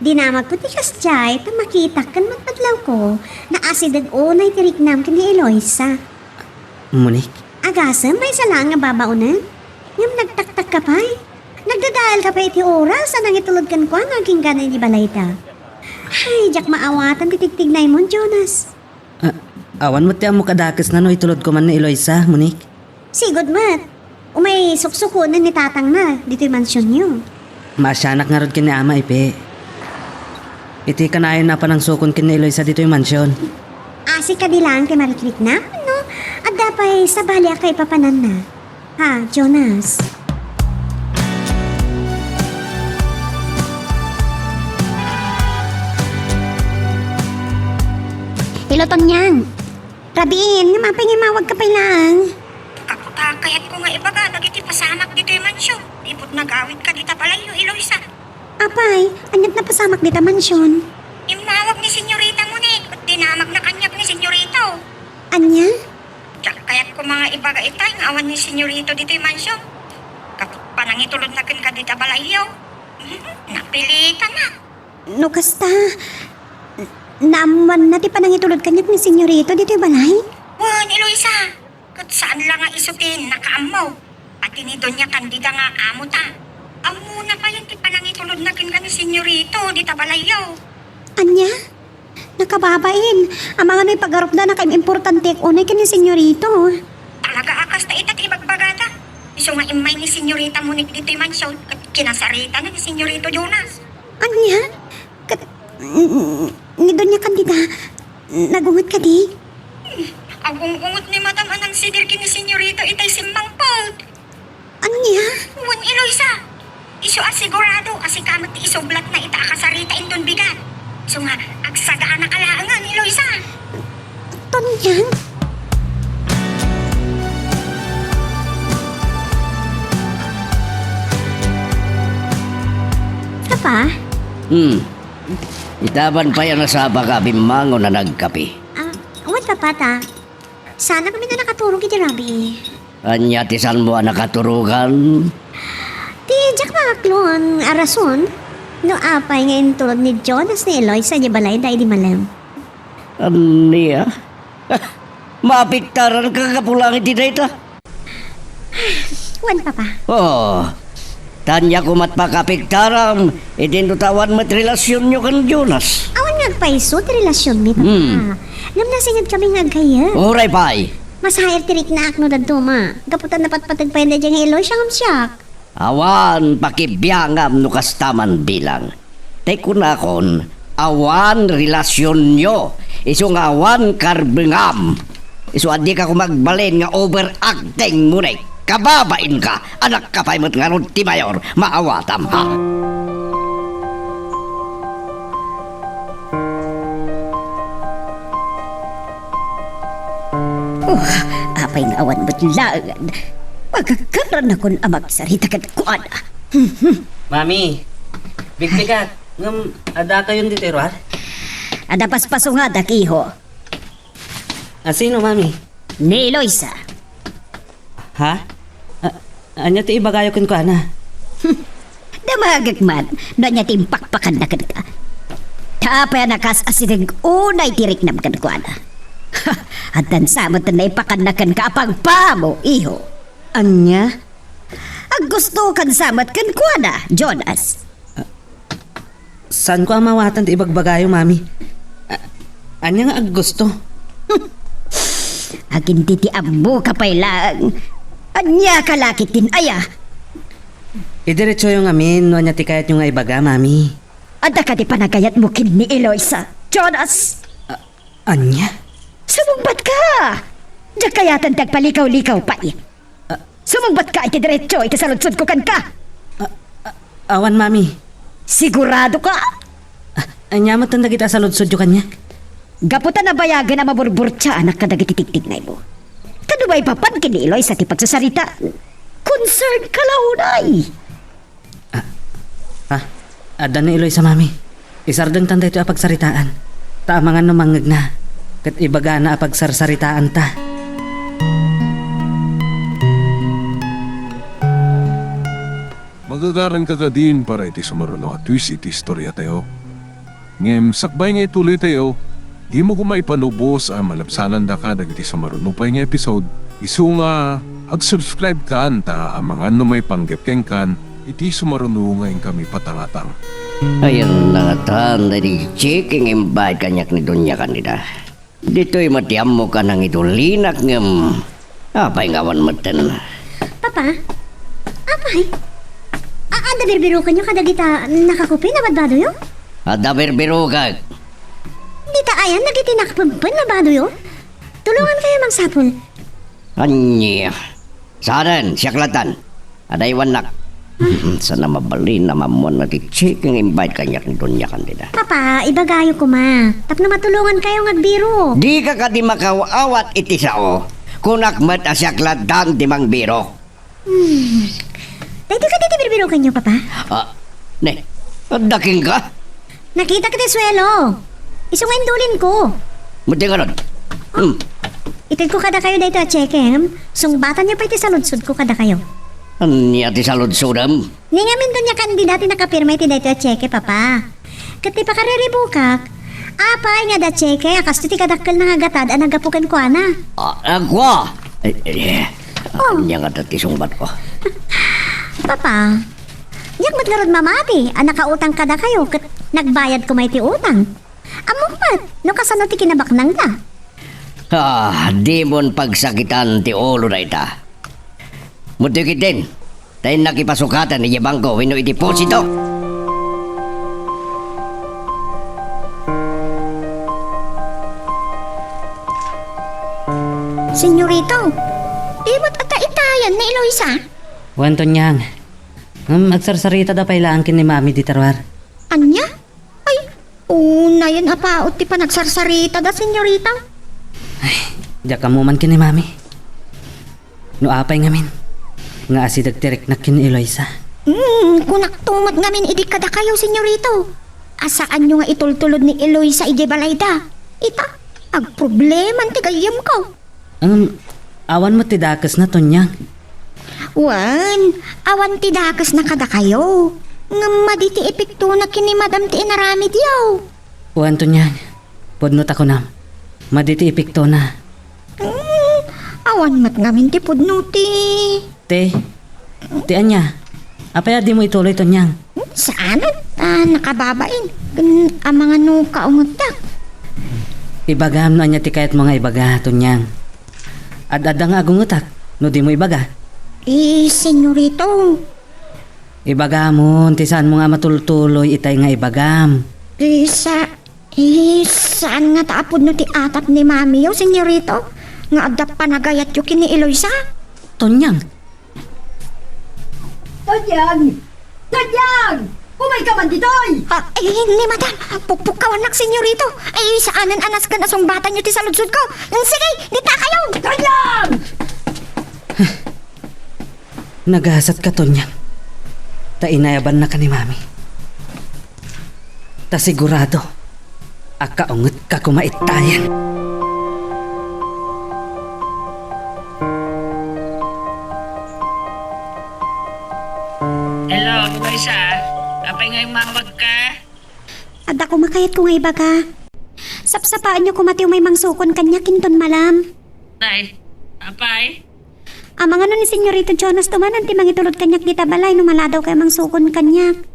Dinamagko ti kasdiay ta makitak ken madmadlawko, naasideg unay ti riknam ken ni Eloisa. Monique? Agasem, maysa laeng nga babaonen? Ngem nagtaktakka pay? Nagdadaelka pay iti oras a nangitulod kenkuana agingga idi balayda? Ay, diak maawatan ti tigtignaymon, Jonas. Ah, awan met ti ammok a dakesna no itulodko man ni Eloisa, Monique. Sigud met. Umay suksukonen ni tatangna ditoy mansionyo. Maasianak ngarud ken ni Ama, Ipe. Iti kanayon a panangsukon ken ni Eloisa ditoy mansion. Asi kadi laeng ti marikriknam, no? Adda pay sabali a kaipapananna. Ha, Jonas? Hello, Tonyang. Rabiin, ngem apay nga immawagka pay laeng? Gapu ta kayatko nga ibaga dagiti pasamak ditoy mansion. Iput nagawidka dita balayyo, Eloisa. Apay, ania't napasamak dita mansion? Immawag ni Senyorita Monique, ket dinamagna kaniak ni Senyorito. Ania? Diak kayat koma nga ibaga itay nga awan ni Senyorito ditoy mansion. Gapu panangitulodna kenka dita balayyo. Napilitan a. No kasta, n-, naammoanna ti panangitulod kaniak ni Senyorito ditoy balay? Wen, Eloisa, ket saan la nga isu ti nakaammo. Pati ni Doña Candida nga amota. Ammona payen ti panangitulodna kenka ni Senyorito dita balayyo. Ania? Nakababain. Amangan no ipagarupda a nakaimimportantek unay ken ni Senyorito. Talaga a kasta ita ti ibagbagada. Isu nga immay ni Senyorita Monique ditoy mansion ket kinasaritana ni Senyorito Jonas. Ania? Ket, mm, ni Doña Candida, nagunget kadi? Agung-unget ni Madam a nangsidir ken ni Senyorito itay simmangpet. Ania? Wen, Eloisa, isu a sigurado a sika met ti isublatna ita a kasarita inton bigat. Isu nga, agsagaanaka laengen, Eloisa. Tonyang? Papa? Hmm. Itaban pay a nasapaka a bimmangon a nagkape. Ah, wen, Papa, ta. Saanak ngamin a nakaturog iti rabii. Ania ti saanmo a nakaturogan? Ti diak maaklon a rason no apay nga intulod ni Jonas ni Eloisa idiay balayda idi malem. Ania? Maapektaranka gapu laeng iti dayta? Wen, Papa. Oh, ta ania koma't pakaapektaram, idinto ta awan met relasionyo ken Jonas. Awan nga agpayso ti relasionmi, Papa. Hmm. Ngem nasingetkami nga aggayyem. Uray pay. Masaer ti riknaak no dadduma. Gapu ta napatpateg pay daydiay nga Eloisa ngem siak. Awan pakibiangam no kasta man bilang. Tay kunakon, awan relasionyo, isu nga awan karbengam. Isu a dika koma agbalin nga overacting, Monique. Kababainka, anakka pay met ngarud ti mayor, maawatam, ha? Oh, apay nga awan met laengen. Pagkaranakon a magsarita kenkuana. Mami, bigbigat, ngem adda kayon ditoy ruar? Adda paspasungada, iho. A sino, Mami? Ni Eloisa. Ha? A-, ania ti ibagayo kenkuana? Damagek man no ania ti impakpakanna kenka. Ta Apay a nakas-asideg unay ti riknam kenkuana? Addan sa met ti naipakanna kenka a pagpamo, iho. Ania? Aggustokan sa met kenkuana, Jonas. Saanko a mawatan ti ibagbagayo, Mami. A-, ania nga aggusto? Agintitiammoka pay laeng. Ania ka la ketdin aya? Idiretsoyo ngamin no ania ti kayatyo nga ibaga, Mami. Adda kadi panagayatmo ken ni Eloisa, Jonas? A-, ania? Sumungbatka! Diak kayaten ti agpalikaw-likaw pay. A- Sumungbatka iti diretso iti saludsodko kenka. A-, a-, awan, Mami. Siguradoka? A-, ania met dagiti a saludsodyo kaniak? Gapu ta nabayagen a maburburtiaanak kadagiti tigtignaymo. Kano maipapan ken ni Eloisa ti pagsasaritaan? Concernka la unay. Ah, ah, adda ni Eloisa, Mami. Isardengtan daytoy a pagsaritaan. Ta amangan no mangngegna, ket ibagana a pagsarsaritaanta. Magagaranka kadin para iti sumaruno a twist iti istoriatayo. Ngem sakbay nga ituloytayo, dimo koma ipanubos a malabsanandaka dagiti sumaruno pay nga episode, isu nga ag-subscribe kan ta amangan no maipanggep kenkan iti sumaruno nga inkami patangatang. Ayan na ngatan daydi checking invite kaniak ni Doña Candida. Ditoy met ti ammok a nangidulinak ngem apay nga awan metten. Papa? Apay? A-, adda birbirokenyo kadagita nakakupi a badbadoyo? Adda birbirokek. Dita ayan dagiti nakpempen a badoyo? Tulongankayo mangsapul. Ania? Saanen, siak lattan. Adaywannak. Saan a mabalin a maammuanna ti checking invite kaniak ni Doña Candida. Papa, ibagayo koma. Tapno matulongankayo nga agbirok. Dika kadi makaw-awat iti sao. Kunak met a siak lattan ti mangbirok. Hmm. Daytoy kadi ti birbirokenyo, Papa? Ah, ne. Adda kenka? Nakitak ti suelo. Isu nga indulinko. Madi ngarud. Hmm. Itedko kadakayo daytoy a cheque, em. Sungbatanyo pay ti saludsodko kadakayo. Ania ti saludsodem? Ni ngamin Doña Candida ti nakapirma iti daytoy a cheque, Papa. Ket ti pakariribukak, apay nga adda cheque a kastoy ti kadakkelna nga gatad a naggapu kenkuana? Ah, agwa! Eh, eh, Oh. Ania ngata ti sungbatko? Papa, diak met ngarud mamati a nakautang kadakayo ket nagbayad koma iti utang. Ammok met no kasano ti kinabaknangda. Ah, dimon pagsakitan ti ulo dayta. Muddi ketdin, ta innak ipasukaten idiay bangko wenno iti deposito. Senyorito, di met adda itayan ni Eloisa? Wen, Tonyang. Ngem agsarsaritada pay laeng ken ni Mami dita ruar. Ania? Ay, unayen a paut ti panagsarsaritada, senyorita. Ay, diak ammo man ken ni Mami. No apay ngamin nga asideg ti riknak ken ni Eloisa. Hmm, kunakto met ngamin idi kadakayo, senyorito, a saanyo nga itultulod ni Eloisa idiay balayda. Ita, agprobleman ti gayyemko. Ngem, awan met ti dakesna, Tonyang. Wen, awan ti dakesna kadakayo. Ngem madi ti epektona ken ni Madam ti inaramidyo. Wen, Tonyang, pudno ta kunam, madi ti epektona. Hmm, awan met ngamin ti pudno ti. Te, ti ania? Apay a dimo ituloy, Tonyang? Hmm, saan? Ah, nakababain. Ken amangan no kaungetak. Ibagam no ania ti kayatmo nga ibaga, Tonyang. Ad-adda nga agungetak no dimo ibaga. Eh, senyorito. Ibagamon ti saanmo nga matultuloy itay nga ibagam. Eh, sa-, eh, saan ngata a pudno ti atap ni Mamiyo, senyorito? Nga adda panagayatyo ken ni Eloisa? Tonyang, Tonyang! Tonyang! Umayka man ditoy! Ah, eh, ni Madam, pukpukkawannak, senyorito. Ay, saanen a nasken a sungbatanyo ti saludsodko. Mm, sige, ditakayo! Tonyang! Nagasatka, Tonyang. Ta inayabannaka ni Mami. Ta sigurado a kaungetka koma ittayen. Hello, Eloisa. Apay nga immawagka? Adda Koma kayatko nga ibaga. Sapsapaenyo koma ti umay mangsukon kaniak inton malam. Tay, apay? Amangan no ni Senyorito Jonas tumanan ti mangitulod kaniak dita balay no maladaw kayo mangsukon kaniak.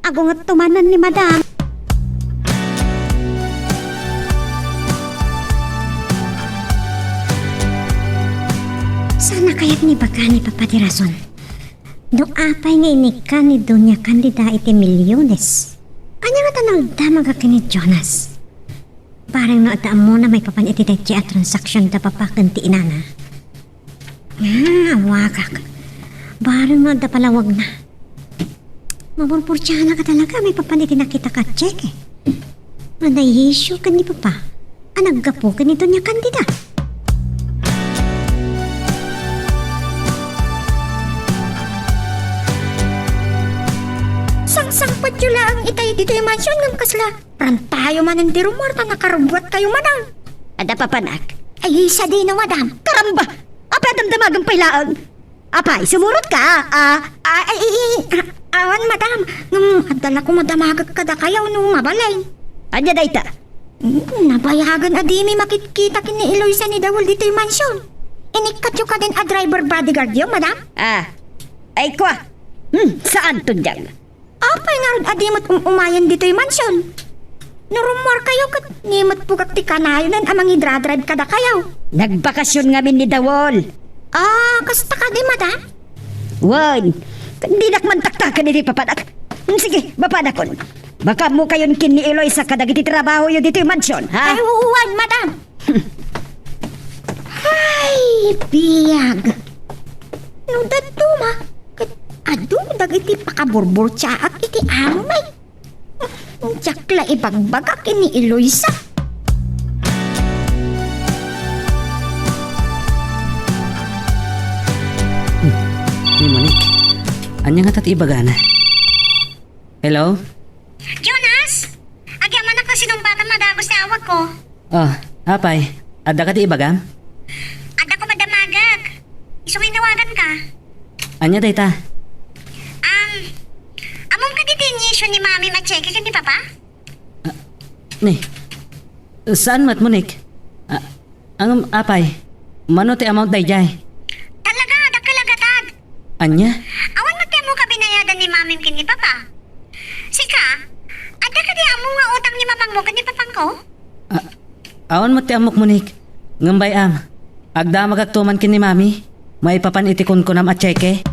Agunget tumanan ni Madam. Saan a kayat nga ibaga ni Papa ti rason? No apay nga inikkan ni Doña Candida iti milyones, ania ngata nagdamag ken ni Jonas? Bareng no adda ammona maipapan iti daytoy a transaksion da papa ken ti inana. Ah, awagak. Bareng no adda palawagna. Maburburtianak a talaga maipapan iti nakitak a cheque. Nga naisyu ken ni papa a naggapu ken ni Doña Candida. Sangsangpetyo laeng itay ditoy mansion ngem kasla rantayo manen ti rummuar ta nakarubbuat kayo manen. Adda papanak? Ay, sadino, madam. Karamba! Apay a damdamagen pay laeng? Apay, sumurot ka? Ah, ah, ay, i, i, ah, awan, madam. Ngem, adda la koma damagek kadakayo no mabalin. Ania dayta? Mm, nabayagen a dimi makitkita ken ni Eloisa ni Dawol ditoy mansion. Inikkatyo kadin a driver bodyguardyo, madam? Ah, ay kwa. Hmm, saan to diyan? Apay ngarud a di met um-umayen ditoy mansion? No rummuar kayo ket ni met pugak ti kanayonen a mangidradrive kadakayo. Nagbakasyon ngamin ni Dawol. Ah, kasta kadi, madam? Wen, dinak man taktaken iti papanak. Hmm, sige, mapanakon. Makaammo kayon ken ni Eloisa kadagiti trabahoyo ditoy mansion, ha? Ay, wen, madam. Ay, biag. No dadduma, ket adu dagiti pakaburburtiaak iti amay. Diak la ibagbagak ken ni Eloisa. Hmm, ni Monique. Ania ngata ti ibagana? Hello? Jonas? Agyamanak ta sinumbatan madagus ti awagko. Oh, apay, adda ka ti ibagam? Adda ko madamagak. Isu nga inawagan ka. Ania dayta? Am, ammom kadi ti inisyu ni Mami a cheque ken ni Papa? Ah, ni, saan met, Monique? Ah, ang apay, mano ti amount daydiay? Talaga, dakkel a gatad. Ania? Awan met ti ammo ka binayadan ni Mamim ken ni Papa. Sika, adda kadi ammo nga utang ni Mamangmo ken ni Papangko? Ah, awan met ti ammok, Monique. Ngem bay-am, agdamagakto man ken ni Mami maipapan iti kunkunam a cheque.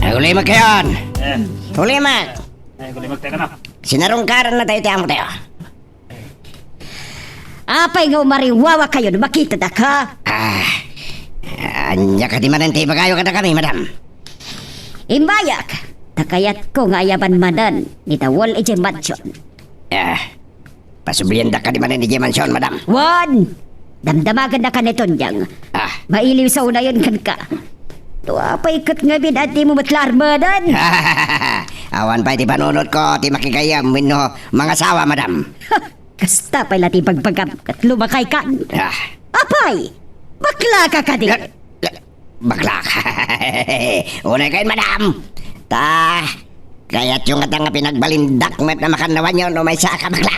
Ay, ulimek kayon! Eh. Ulimek! Ay, ulimek tayo ka na. Sinarungkaran na tayo ti amo tayo. Apay nga umariwawa kayo no makitada ka? Ah, ania kadi manen ti ibagayo kadakami, madam? Imbayak, ta kayatko nga ayaban manen ni Dawol idiay mansion. Ah, pasubliandak kadi manen idiay mansion, madam? Wen! Damdamagennak a ni Tonyang. Ah. Mailiw sa unayon kenka. No apay ket ngamin a dimo met la armeden. Awan pay ti panunotko ti makigayyem wenno mangasawa, madam. Kasta pay la ti ibagbagam ket lumakay ka. Ah. Apay, bakla ka kadi? La, la, bakla ka. Unay kayon, madam. Ta, kayatyo ngata nga pinagbalindak met a makannawanyo no maysa a kabakla.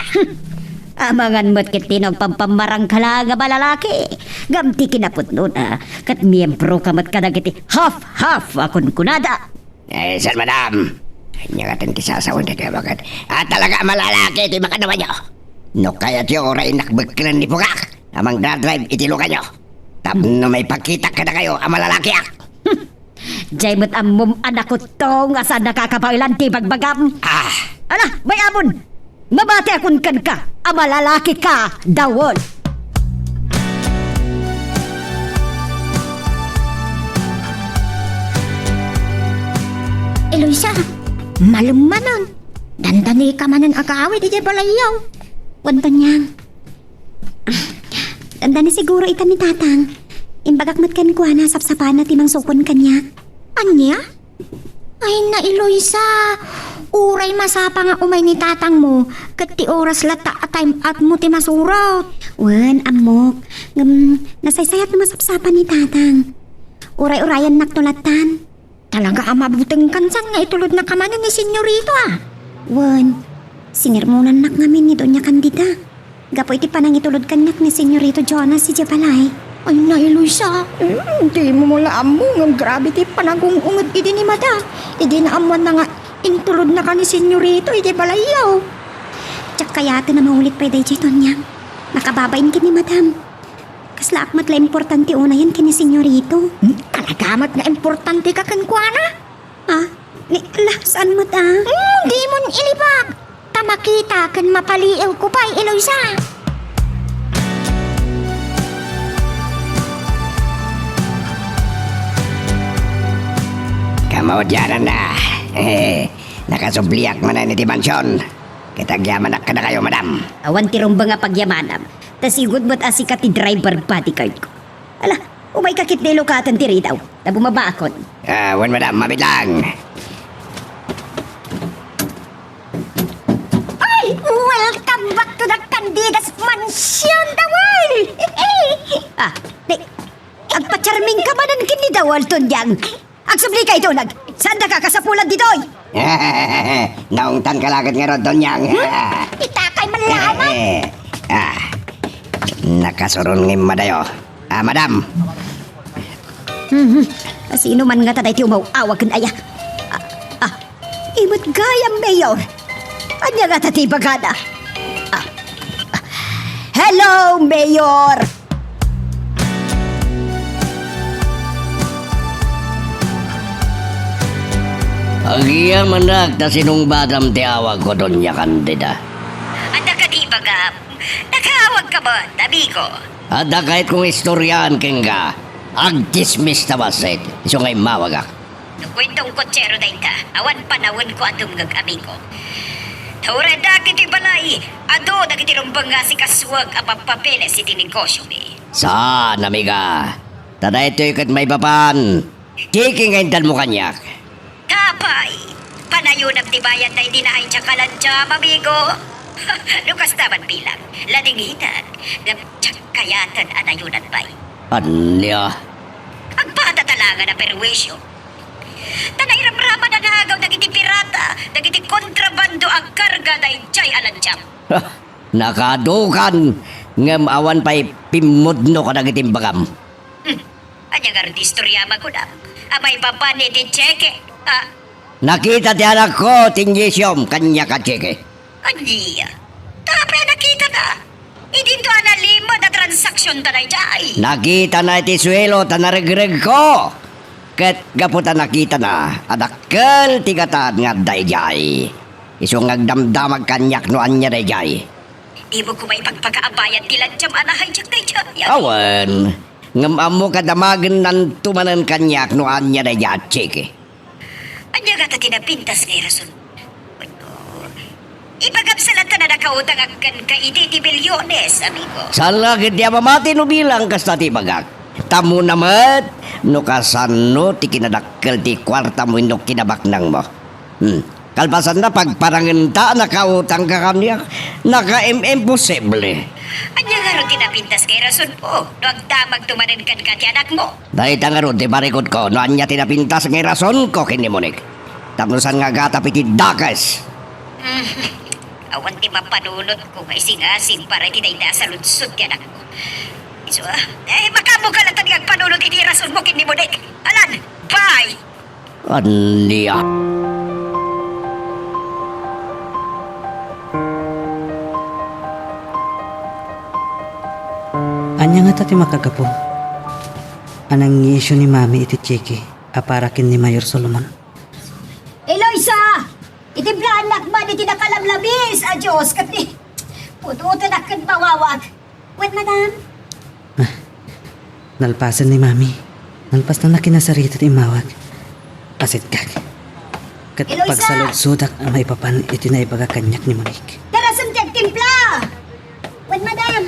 Amangan met ket ti nagpampamarang ka la nga balalaki. Ngem ti kinapudnona, ket miyembro ka met kadagiti half-half a kunkunada. Eh, sir, madam. Ania ngaten ti sasawen daytoy a baket? Ah, talaga a malalaki ti makannawanyo. No kayatyo, uray innak bekkelen ni Pugak a mangdadrive iti luganyo. Tapno maipakitak kadakayo a malalakiak. Hmm. Diay met ammom a nakutto nga saan nakakabaelan ti ibagbagam. Ah. Ala, bay-amon! Mabatiakon kenka a malalaki ka, Dawol! Eloisa, malem manen. Dandani ka manen agawid idiay balayyo. Wen, Tonyang. Dandani siguro ita ni Tatang. Imbagak met kenkuana, sapsapaanna ti mangsukon kaniak. Ania? Ay, na, Eloisa, uray masapa nga umay ni tatangmo, ket ti oras latta a time out mo ti masurot. Wen, ammok. Ngem, nasaysayat no masapsapa ni Tatang. Uray-urayannak no lattan. Talaga a mabutengkan saan nga itulodnaka manen ni Senyorito, a? Wen, sinermonannak ngamin ni Doña Candida gapu iti panangitulod kaniak ni Senyorito Jonas idiay balay. Ay, Nay Luisa, mm, dimo la ammo ngem grabe ti panagung-unget idi ni Madam. Idi naammoanna nga intulodnaka ni Senyorito idiay balayyo. Diak kayaten a maulit pay daydiay, Tonyang. Makababain ken ni Madam. Kaslaak met la importante unayen ken ni Senyorito. Hmm, talaga met nga importanteka kenkuana? Ah, ni, la, saan met, a? Hmm, dimon ilibak. Ta makita ken mapaliiwko pay, Eloisa. Kamaudiananna. Nakasubliak manen iti mansion. Ket agyamanak kadakayo, Madam. Awan ti rumbeng a pagyamanam. Ta sigud met a sika ti driver bodyguard ko. Ala, umayka ketdi lukaten ti ridaw. Ta bumabaakon. Ah, wen, Madam, mabit lang. Ay, welcome back to the Candidas Mansion, Dawal! Ah, di, agpacharming ka manen ken ni Dawal, Tonyang. Agsublika iti uneg. Saandaka kasapulan ditoy? Naungtanka la ket ngarud, Tonyang. Hmm? Itakay man laeng. Ah, nakasuron nga immadayo. Ah, Madam. Mhm. Sino man ngata daytoy umaw-awag ken aya? Ah, ah, imet gayam, Mayor. Ania ngata ti ibagana? Ah, ah. Hello, Mayor! Agyamanak ta sinungbatam ti awagko, Doña Candida. Adda kadi ibagam? Nakaawagka met, amigo? Adda kayatko nga istoriaan kenka. Agtsismis ta bassit, isu nga immawagak. No kuentong kotsero dayta, awan panawenko a dumngeg, amigo. Ta uray addaak iti balay, adu dagiti rumbeng nga asikasuek a pappapeles iti negosiomi. Saan, amiga. Ta daytoy ket maipapan, Cheke nga intanmo kaniak. Apay, panayonam ti bayadda iti naay diak a lantiam, amigo. No kasta man bilang, ladingitan, ngem diak kayaten a nayonan pay. Ania? Agpatatalangan a perwisyo. Ta nairamraman a naagaw dagiti pirata, dagiti kontrabando a karga daydiay a lantiam. Ha, nakadukan, ngem awan pay pimmudno kadagiti imbagam. Hmm. Ania ngarud ti istoriam a kunam? A maipapan iti Cheke? Ah. Nakita ti anakko ti inyisiom kaniak a Cheke. Ania? Ta apay a nakitana? Idinto a nalimed a transaksionta daydiay. Nakitana iti suelo ta naregregko. Ket gapu ta nakitana a dakkel ti gatad nga adda idiay, isu nga agdamdamag kaniak no ania daydiay. Dimo koma ipagbaga a bayad ti lantiam a naay diak daydiay. Awan. Ngem ammo kadamagennanto manen kaniak no ania daydiay a Cheke. Ania ngata ti napintas nga irason? Wenno, ibagam sa latta a nakautangak kenka idi ti milyones, amigo. Saan la ketdi a mamati no bilang kasta ti ibagak. Tamuna met no kasano ti kinadakkel ti kuartam wenno kinabaknangmo. Hmm. Kalpasanna, pagparangenta a nakautangka kaniak, nakaim-imposible. Ania ngarud ti napintas nga irasonmo no agdamagto manen kenka ti anakmo? Dayta ngarud ti parikutko no ania ti napintas nga irasonko ken ni Monique. Tapno saan nga agatap iti dakes. Hmm. Awan ti mapanunotko nga isingasing para iti dayta a saludsod ti anakmo. Isu, ah, eh, makaammoka latta ti agpanunot iti irasonmo ken ni Monique. Alan, bye! Ania? Ania ngata ti makagapu a nangiisyu ni Mami iti Cheke a para ken ni Mayor Solomon? Eloisa! Itimplannak man iti nakalamlamis a Dios ket ni putotenak ken mawawag. Wen, madam? Ah, nalpasen ni Mami. Nalpasna kinasarita ti immawag. Pasitkak. Ket Eloisa! Pagsaludsodak a maipapan iti naibaga kaniak ni Monique. Darasen ti agtimpla! Wen, madam?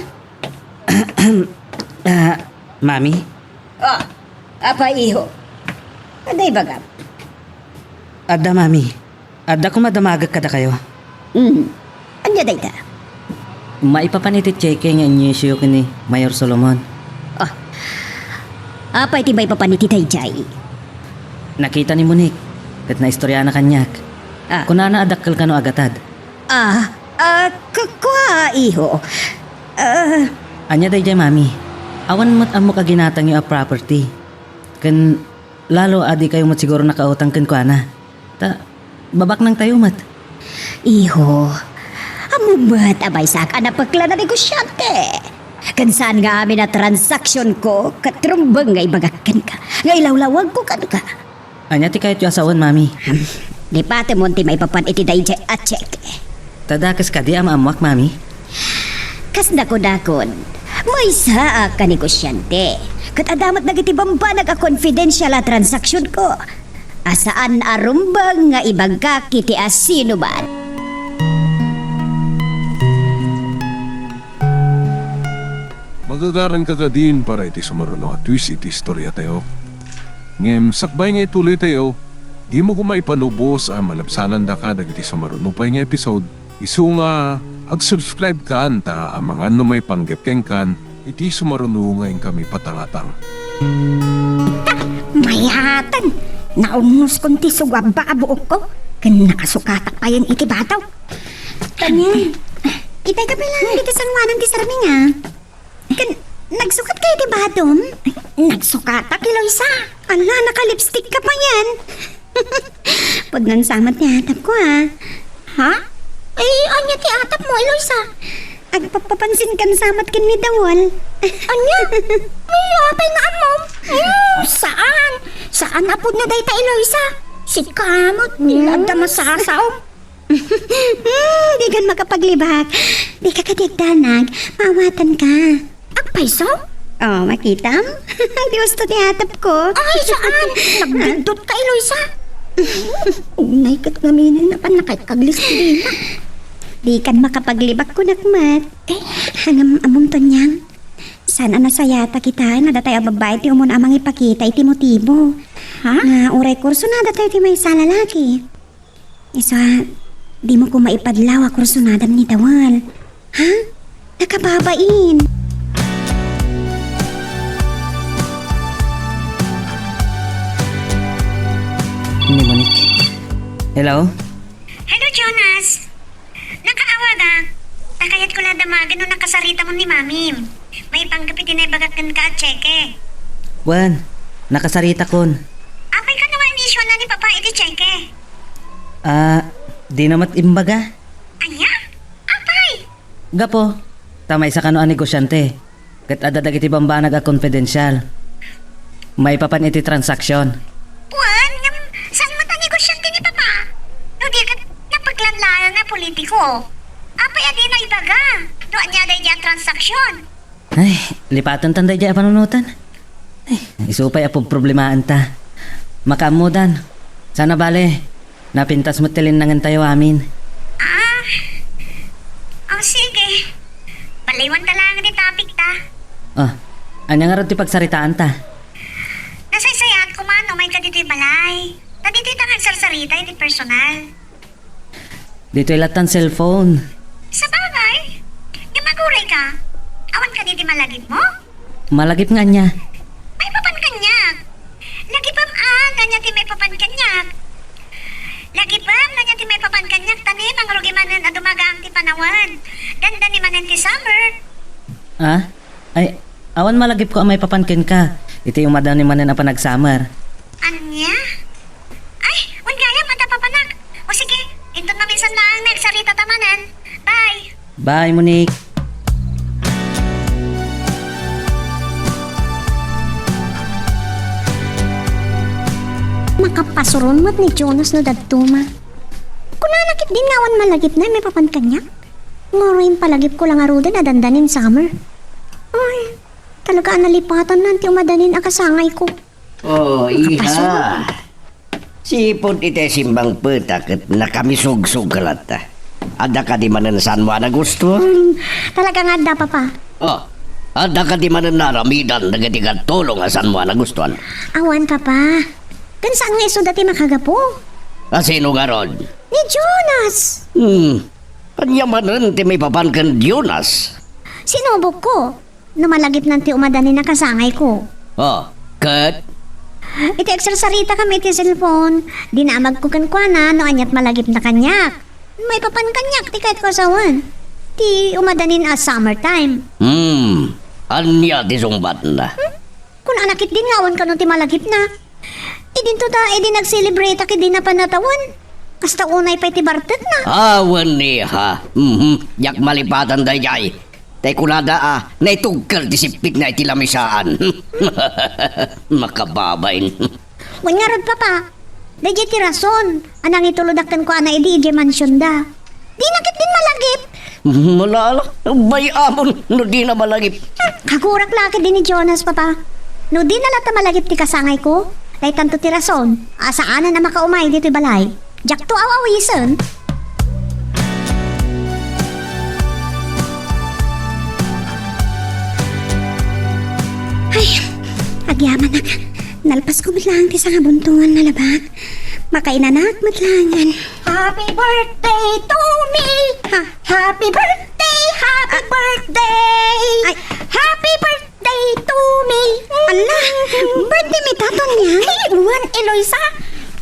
Ah, Mami? Oh, apay, iho? Adda ibagam? Adda, Mami. Adda koma damagek kadakayo. Hmm. Ania dayta? Maipapan iti Cheke nga inyisyo ken ni Mayor Solomon. Oh. Apay ti maipapan iti daydiay? Nakita ni Monique, ket naistoriana kaniak. Ah. Kunana a dakkel kano a gatad. Ah, ah, ku-, kua, iho. Ah. Ania daydiay, Mami? Awan met ammok a ginatangyo a property. Ken lalo a dikayo met siguro nakautang kenkuana. Ta, babaknangtayo met. Iho, ammom met a maysaak a napeklan a negosyante. Ken saan nga amin a transaksionko ket rumbeng nga ibagak kenka, nga ilawlawagko kenka. Ania ti kayatyo a sawen, Mami? Hmm, lipatemon ti maipapan iti daydiay a cheque. Ta dakes kadi a maammoak, Mami? Kas dakudakon, maysaak a negosyante. Ket adda met dagiti bambanag a confidential a transaksionko a saan a rumbeng nga ibagak iti asinoman. Magagaranka kadin para iti sumaruno a twist iti istoriatayo. Ngem sakbay nga ituloytayo, dimo koma ipanubos a malabsanandaka dagiti sumaruno pay nga episode, isu nga ag-subscribe kan ta amangan no maipanggep kenkan iti sumaruno nga inkami patangatang. Ta, mayaten! Naungoskon ti suguabba a buokko, ken nakasukatak payen iti bato. Ania? Itay ka pay laeng ditoy sangoanan ti sarming, a. Ken, nagsukat kayo ti badom? Nagsukatak, Eloisa. Ala, naka-lipstick ka payen. Pudno sa met ti atapko, a. Ha? Ay, ania ti atapmo, Eloisa? Agpapapansinkan sa met ken ni Dawal. Ania? Ay, apay nga ammom? Hmm, saan? Saan a pudno dayta, Eloisa? Sika met, dika adda masasaom. Hmm, dikan makapaglibak. Dika kadi agdanag, maawatanka. Agpayso? O, makitam? Di usto ti atapko. Ay, saan? Nagbiddut ka, Eloisa. Unay ket ngamin a napannaka iti kaglistidina. Dikan makapaglibak, kunak met. Eh? Ngem ammom, Tonyang, saan a nasayatak ita nga datay a babbai ti umuna a mangipakita iti motibo. Ha? Nga uray kursunadatayo ti maysa a lalaki. Isu a, dimo koma ipadlaw a kursunadam ni Dawal. Ha? Nakababain. Ni Monique. Hello? Hello, Jonas. Nakaawagak. Ta kayatko la damagen no nakasaritamon ni Mamim. Maipanggep iti naibagak kenka a cheque. Wen, nakasaritakon. Apay kano nga ini-issuean ni Papa iti cheque? Ah, dina met imbaga. Ania? Apay? Gapu, ta maysa kano a negosyante, ket adda dagiti bambanag a confidential. Maipapan iti transaksyon. Wen, ngem saan met a negosyante ni Papa? No di ket napaglanlaeng a politiko. Apay a dina ibaga no ania daydiay a transaksyon? Ay, lipaten tan daydiay a panunotan. Ay, isu pay a pagproblemaanta. Makaammodan. Sana bale, napintas met ti linnangentayo amin. Ah, o sige. Baliwan ta laeng ti topic ta. O, ania ngarud ti pagsaritaanta? Nasaysayaat koma no umayka ditoy balay. Ta ditoy ta nga agsarsarita iti personal. Ditoy lattan cellphone. Sabagay, ngem aguray ka. Awan kadi ti malagipmo? Malagip nga ania? Maipapan kaniak. Lagipem a, ania ti maipapan kaniak? Lagipem, ania ti maipapan kaniak? Ta ni, mangrugi manen a dumagaang ti panawen. Dandani manen ti summer. Ah? Ay, awan malagipko a maipapan kenka iti umadani manen a panagsamer. Ania? Ay, wen gayam, adda papanak. O sige, inton maminsan laeng, agsaritata manen. Bye! Bye, Monique! Makapasuron met ni Jonas no dadduma. Kunana ketdin nga awan malagipna a maipapan kaniak. Ngem uray impalagipko la ngaruden a dandanin summer. Ay, talaga a nalipatanna ti umadanin a kasangayko. O, iha. Sipud iti simbang peta ket nakamisugsugalat. Adda kadi manen saanmo a nagustuan? Hmm, talaga nga adda, Papa. O, adda kadi manen naaramidan dagiti agtulong a saanmo a nagustuan? Awan, Papa. Ken saan nga isuda ti makagapu? A sino ngarud? Ni Jonas! Hmm. Ania manen ti maipapan ken Jonas? Sinubokko. No malagipnan ti umadanin a kasangayko. O, Ket? Iti agsarsaritakami iti cellphone, dinamagko kenkuana no aniat malagipna kaniak. Maipapan kaniak ti kayatko a sawen. Ti umadanin a summertime. Hmm, ania ti sungbatna? Hmm? Kunana ketdin nga awan kano ti malagipna. Idinto ta, idi nag-celebrate-ak idi napan a tawen. Kasta unay pay ti bartekna. Awan, iha. Mhm. Diak malipatan daydiay. Tay kunada a, naitugkel ti sippikna iti lamisaan. Makababain. Wen ngarud, Papa, daydiay ti rason a nangitulodak kenkuana idi idiay mansionda. Dina ketdin malagip. Malala, bay-amon no dina malagip. Kagurak la ketdi ni Jonas, Papa. No dina latta malagip ti kasangayko, daytanto ti rason a saanen a makaumay ditoy balay. Diakto aw-awisen. Ay, agyamanak. Nalpasko met laeng ti sangabuntoan a labak. Makainanak met laengen. Happy birthday to me! Ha? Happy birthday! Happy Ah. birthday! Ay. Happy birthday to me! Ala, birthday mi ta, Tonyang? Ay, wen, Eloisa!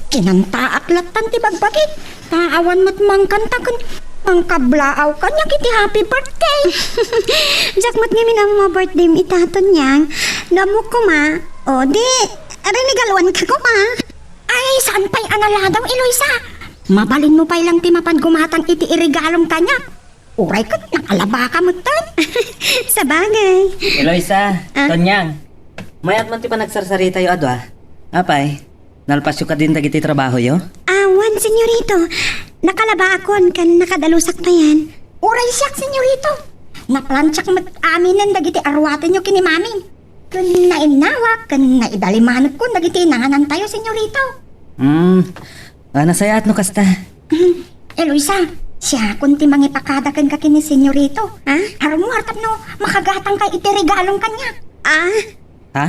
Kinantaak lattan ti bagbagi. Ta awan met mangkanta ken mangkablaaw kaniak iti happy birthday. Diak met ngamin ammo a birthday mi ita, Tonyang. No ammok koma, o di, rinigaluanka koma. Ay, saan pay a naladaw, Eloisa? Mabalinmo pay lang ti mapan gumatang iti iregalom kaniak. Uray ket nakalabaka metten. Sabagay. Eloisa, Ah? Tonyang, mayat man ti panagsarsaritayo a dua. Apay, nalpasyo kadin dagiti trabahoyo? Awan, senyorito. Nakalabaakon ken nakadalusak payen. Uray siak, senyorito. Naplansiak met aminen dagiti aruatenyo ken ni Mami. Ken nainnawak ken naidalimanekkon dagiti nanganantayo, senyorito. Hmm, a, nasayaat no kasta. Eloisa, siakon ti mangipakada kenka ken ni senyorito. Ha? Arumuar tapno makagatangka iti regalom kaniak. Ah? Ha?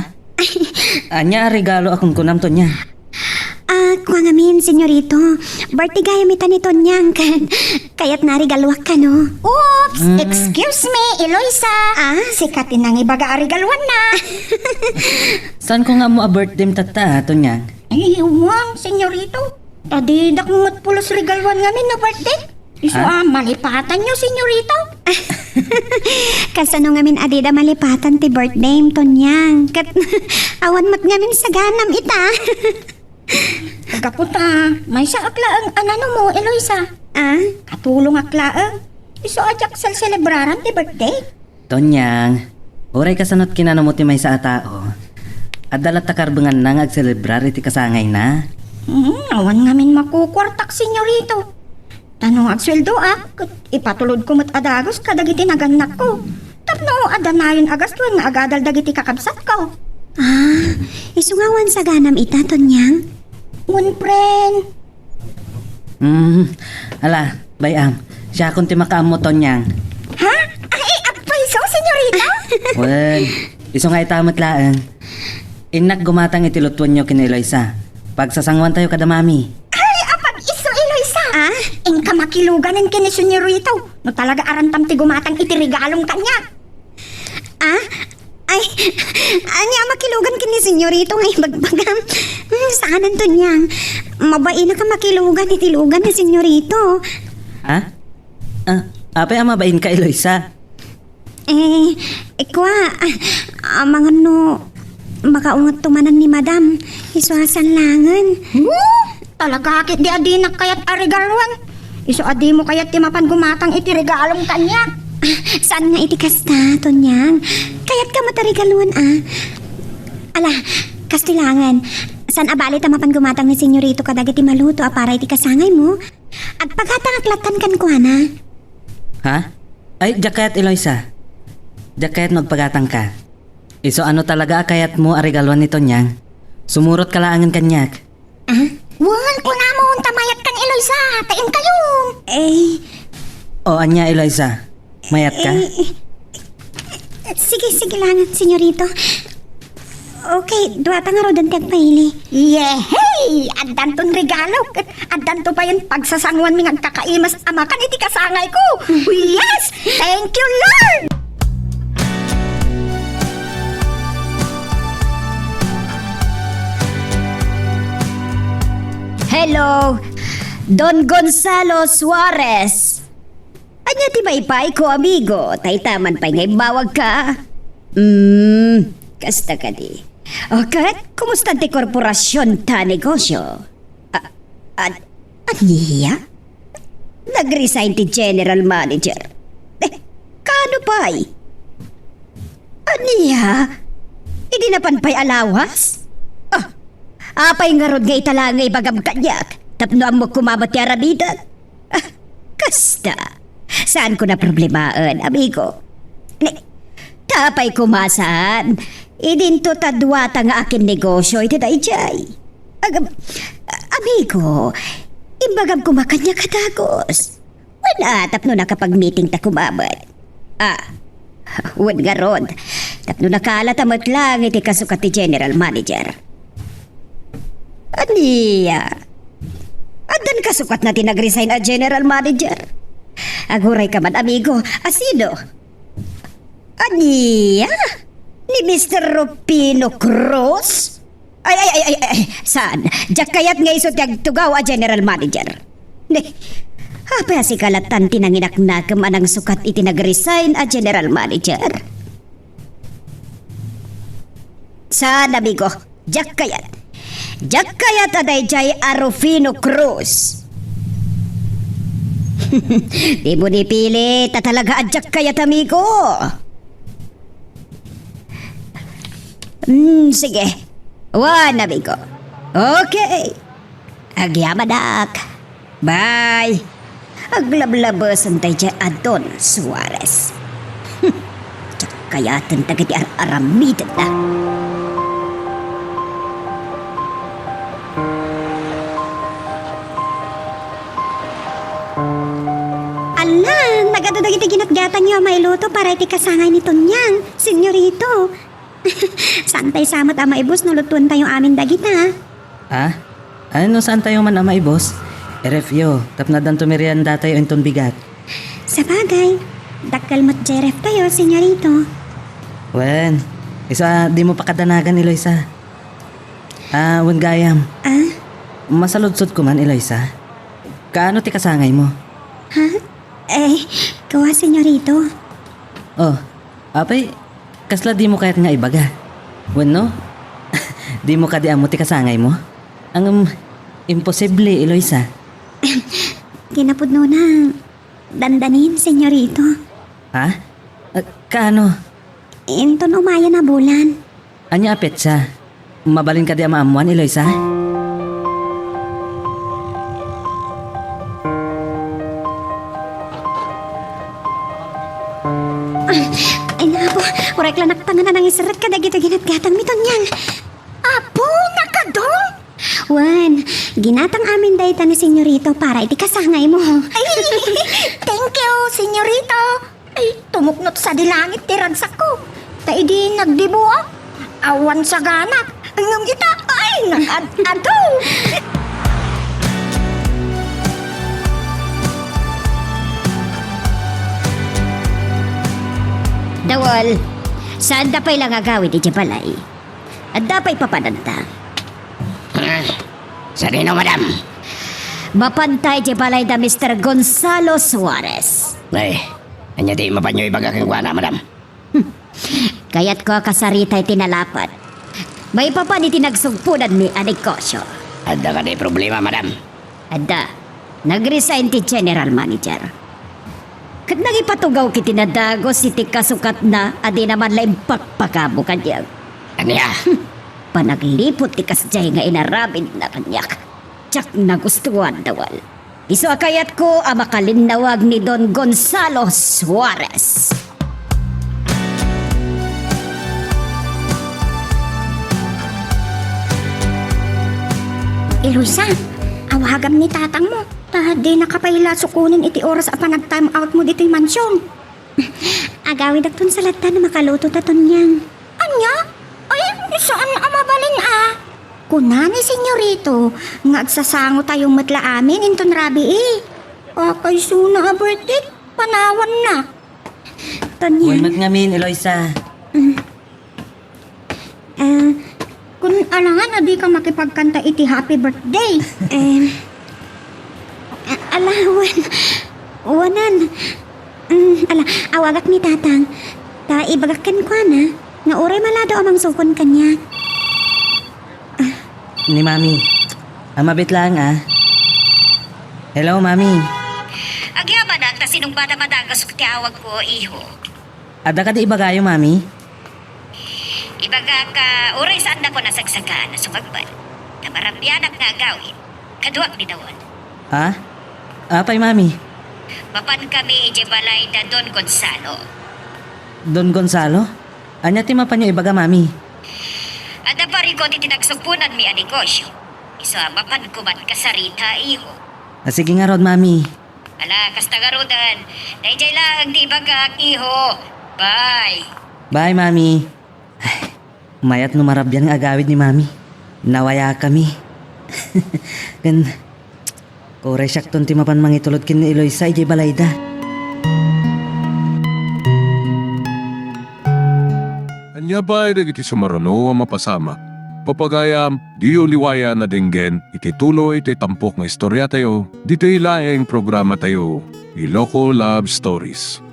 Ania a regalo a kunkunam, Tonyang? Ah, kua ngamin, senyorito. Birthday gayam ita ni Tonyang, ken kayatna a regaluak kano. Oops! Mm. Excuse me, Eloisa. Ah? Sika ti nangibaga a regaluanna. Saanko nga ammo a birthday tatta, Tonyang? Ay, wen, senyorito. Ta didak met pulos regaluan ngamin no birthday. Isu Ah? a malipatanyo, senyorito. Kasano ngamin a dida malipatan ti birthday, Tonyang? Ket awan met ngamin saganam ita. Gapu ta, maysaak laeng a nanumo, Eloisa. Ah? Katulongak laeng. Isu a diak selselebraran ti birthday. Tonyang, uray kasano ti kinanamo ti maysa a tao, adda latta karbenganna nga agselebrar iti kasangayna? Hmm, awan ngamin makukuartak, senyorito. Ta no agsueldoak, ket ipatulodko met a dagus kadagiti nagannakko. Tapno adda nayon a gastuan nga agadal dagiti kakabsatko. Ah, isu nga awan saganam ita, Tonyang? Wen, friend. Hmm, ala, bay-am. Siakon ti makaammo, Tonyang. Ha? Ay, apay isu, senyorito? Wen, isu nga ita met laeng. Innak gumatang iti lutuenyo ken ni Eloisa. Pagsasanguantayo kada Mami. Ay, apag isu, Eloisa? Ah? Inka makiluganen ken ni senyorito. No talaga arantam ti gumatang iti regalom kaniak. Ah? Ay, ania a makilugan ken ni senyorito nga ibagbagam? Hmm, saanen, Tonyang. Mabainak a makilugan iti lugan ni senyorito. Ha? Ah, apay a mabainka, Eloisa? Eh, eh, kua, ah, amangan no makaunget to manen ni Madam. Isu a saan laengen. Huh? Talaga ketdi a dinak kayat a regaluan. Isu a dimo kayat ti mapan gumatang iti regalom kaniak. Ah, saan nga iti kasta, Tonyang? Kayatka met a regaluan, ah. Ala, kastoy laengen. Saan a bali ta mapan gumatang ni senyorito kadagiti maluto a para iti kasangaymo? Agpagatangak lattan kenkuana. Ha? Ay, diak kayat, Eloisa. Diak kayat no agpagatangka. Isu a no talaga a kayatmo a regaluan ni Tonyang, sumurotka laengen kaniak. Ah? Wen, kunamon ta mayatkan, Eloisa, ta inkayon. Eh. O, ania, Eloisa? Mayatka? Eh, eh, sige, sige laengen, senyorito. Okay, duata ngaruden ti agpaili. Yehey! Addanton regalo ket addanto payen pagsasanguanmi nga agkakaimas a makan iti kasangayko. Yes! Thank you, Lord! Hello, Don Gonzalo Suarez. Ania ti maipay ko, amigo? Tayta man pay nga immawag ka. Hmm, kasta kadi. O ket, kumusta ti korporasion ta negosio? A-, a-, ania? Nag-resign ti general manager. Eh, kaano pay? Ania? Idi napan pay a lawas? Ah, apay ngarud nga ita la nga ibagam kaniak tapno ammok koma met ti aramidek? Ah, kasta. Saanko a problemaen, amigo. Ni, ta apay koma saan, idinto ta duata nga akinnegosio iti daydiay. Agam-, amigo, imbagam koma kaniak a dagus. Wen a, tapno nakapag-meeting ta koma met. Ah, wen ngarud, tapno nakalata met lang iti kasukat ti general manager. Ania? Addan kasukatna ti nag-resign a general manager? Aguray ka man, amigo. A sino? Ania? Ni Mister Rufino Cruz? Ay, ay, ay, ay, ay, saan? Diak kayat nga isu ti agtugaw a general manager. Ne, apay a sika lattan ti nanginaknakem a nangsukat iti nag-resign a general manager? Saan, amigo? Diak kayat. Diak kayat a daydiay a Rufino Cruz. Dimo ni pili, ta talaga a diak kayat, amigo. Hmm, sige. Wen, amigo. Okay. Agyamanak. Bye. Aglablabesen daydiay a Don Suarez. Hmm. Diak kayaten dagiti ar-aramidenda. Ala, nagadu dagiti ginatgatangyo a mailuto para iti kasangay ni Tonyang, senyorito. Saantay sa met a maibus no lutuentayo amin dagita. Ah? Ay, no saantayo man a maibus, i-refyo, tapno addanto meriendatayo inton bigat. Sabagay, dakkel met diay reftayo, senyorito. Wen, isu a dimo pakadanagan, Eloisa. Ah, wen gayam. Ah? Masaludsodko man, Eloisa. Kaano ti kasangaymo? Ha? Eh, kua, senyorito. Oh, apay, kasla dimo kayat nga ibaga? Wenno, dimo kadi ammo ti kasangaymo? Ngem, imposible, Eloisa. Kinapudnona, dandanin, senyorito. Ha? Ah, kaano? Inton umayen a bulan. Ania a petsa? Mabalin kadi a maammuan, Eloisa? Ay, naku, uray la naktangan a nangiserrek kadagiti ginatgatangmi, Tonyang. Apo, nakadong? Wen, ginatang amin dayta ni senyorito para iti kasangaymo. Ay, thank you, senyorito. Ay, tumuknot sadi langit ti ragsakko. Ta idi nagdibuak, awan saganak. Ngem ita, ay, nag-ad-adu. Dawal, saanda pay la nga agawid idiay balay? Adda pay papananta. Ah, sadino, madam? Mapanta idiay balay da Mister Gonzalo Suarez. Ay, ania ti mapanyo ibaga kenkuana, madam? Hmm. Kayatko a kasarita iti nalapad maipapan iti nagsugponanmi a negosio. Adda kadi problema, madam? Adda. Nag-resign ti general manager. Ket nangipatugaw iti nadagus iti kasukatna a dina man la impakpakamo kaniak. Ania? Hmm. Panagliput ti kasdiay nga inaramidna kaniak. Diak nagustuan, Dawal. Isu a kayatko a makalinnawag ni Don Gonzalo Suarez. Eloisa, awagam ni tatangmo. Ta dinaka pay la sukonen iti oras a panag-time outmo ditoy mansion. Agawidakton sa lattan a makaluto ta, Tonyang. Ania? Ay, saan a mabalin a. Kuna ni senyorito nga agsasangotayo met la amin inton rabii. Akaysona a birthday, panawanna. Tonyang. Wen met ngamin, Eloisa. Mm. Ah. Kun alangan Dika makipagkanta iti happy birthday. Em, a-, ala, wen-, wanan. Mm, ala, awagak ni Tatang. Ta ibagak kenkuana nga uray malado a mangsukon kaniak. Ni Mami. Amabit lang, ah. Hello, Mami. Agyamanak ta sinungbatam a dagus ti awagko, iho. Adda kadi ibagayo, Mami? Ibagak a uray saandakon a sagsagaan a sumagbal. Ta marabianak nga agawid. Kaduak ni Dawan. Ha? Apay, Mami? Mapankami idiay balay da Don Gonzalo. Don Gonzalo? Ania ti mapanyo ibaga, Mami? Adda barikut iti nagsubponanmi a negosyo. Isu a mapanko man kasarita, iho. Ah, sige ngarud, Mami. Ala, kasta ngaruden. Daydiay laeng ti ibagak, iho. Bye. Bye, Mami. Ay, mayat no marabian nga agawid ni Mami. Nawayakami. Ken, uray siakton ti mapan mangitulod ken ni Eloisa idiay balayda. Ania pay dagiti sumaruno a mapasamak? Papagayam, diyo liwayan a denggen iti tuloy ti tampok nga istoriatayo ditoy laeng programatayo, Iloko Love Stories.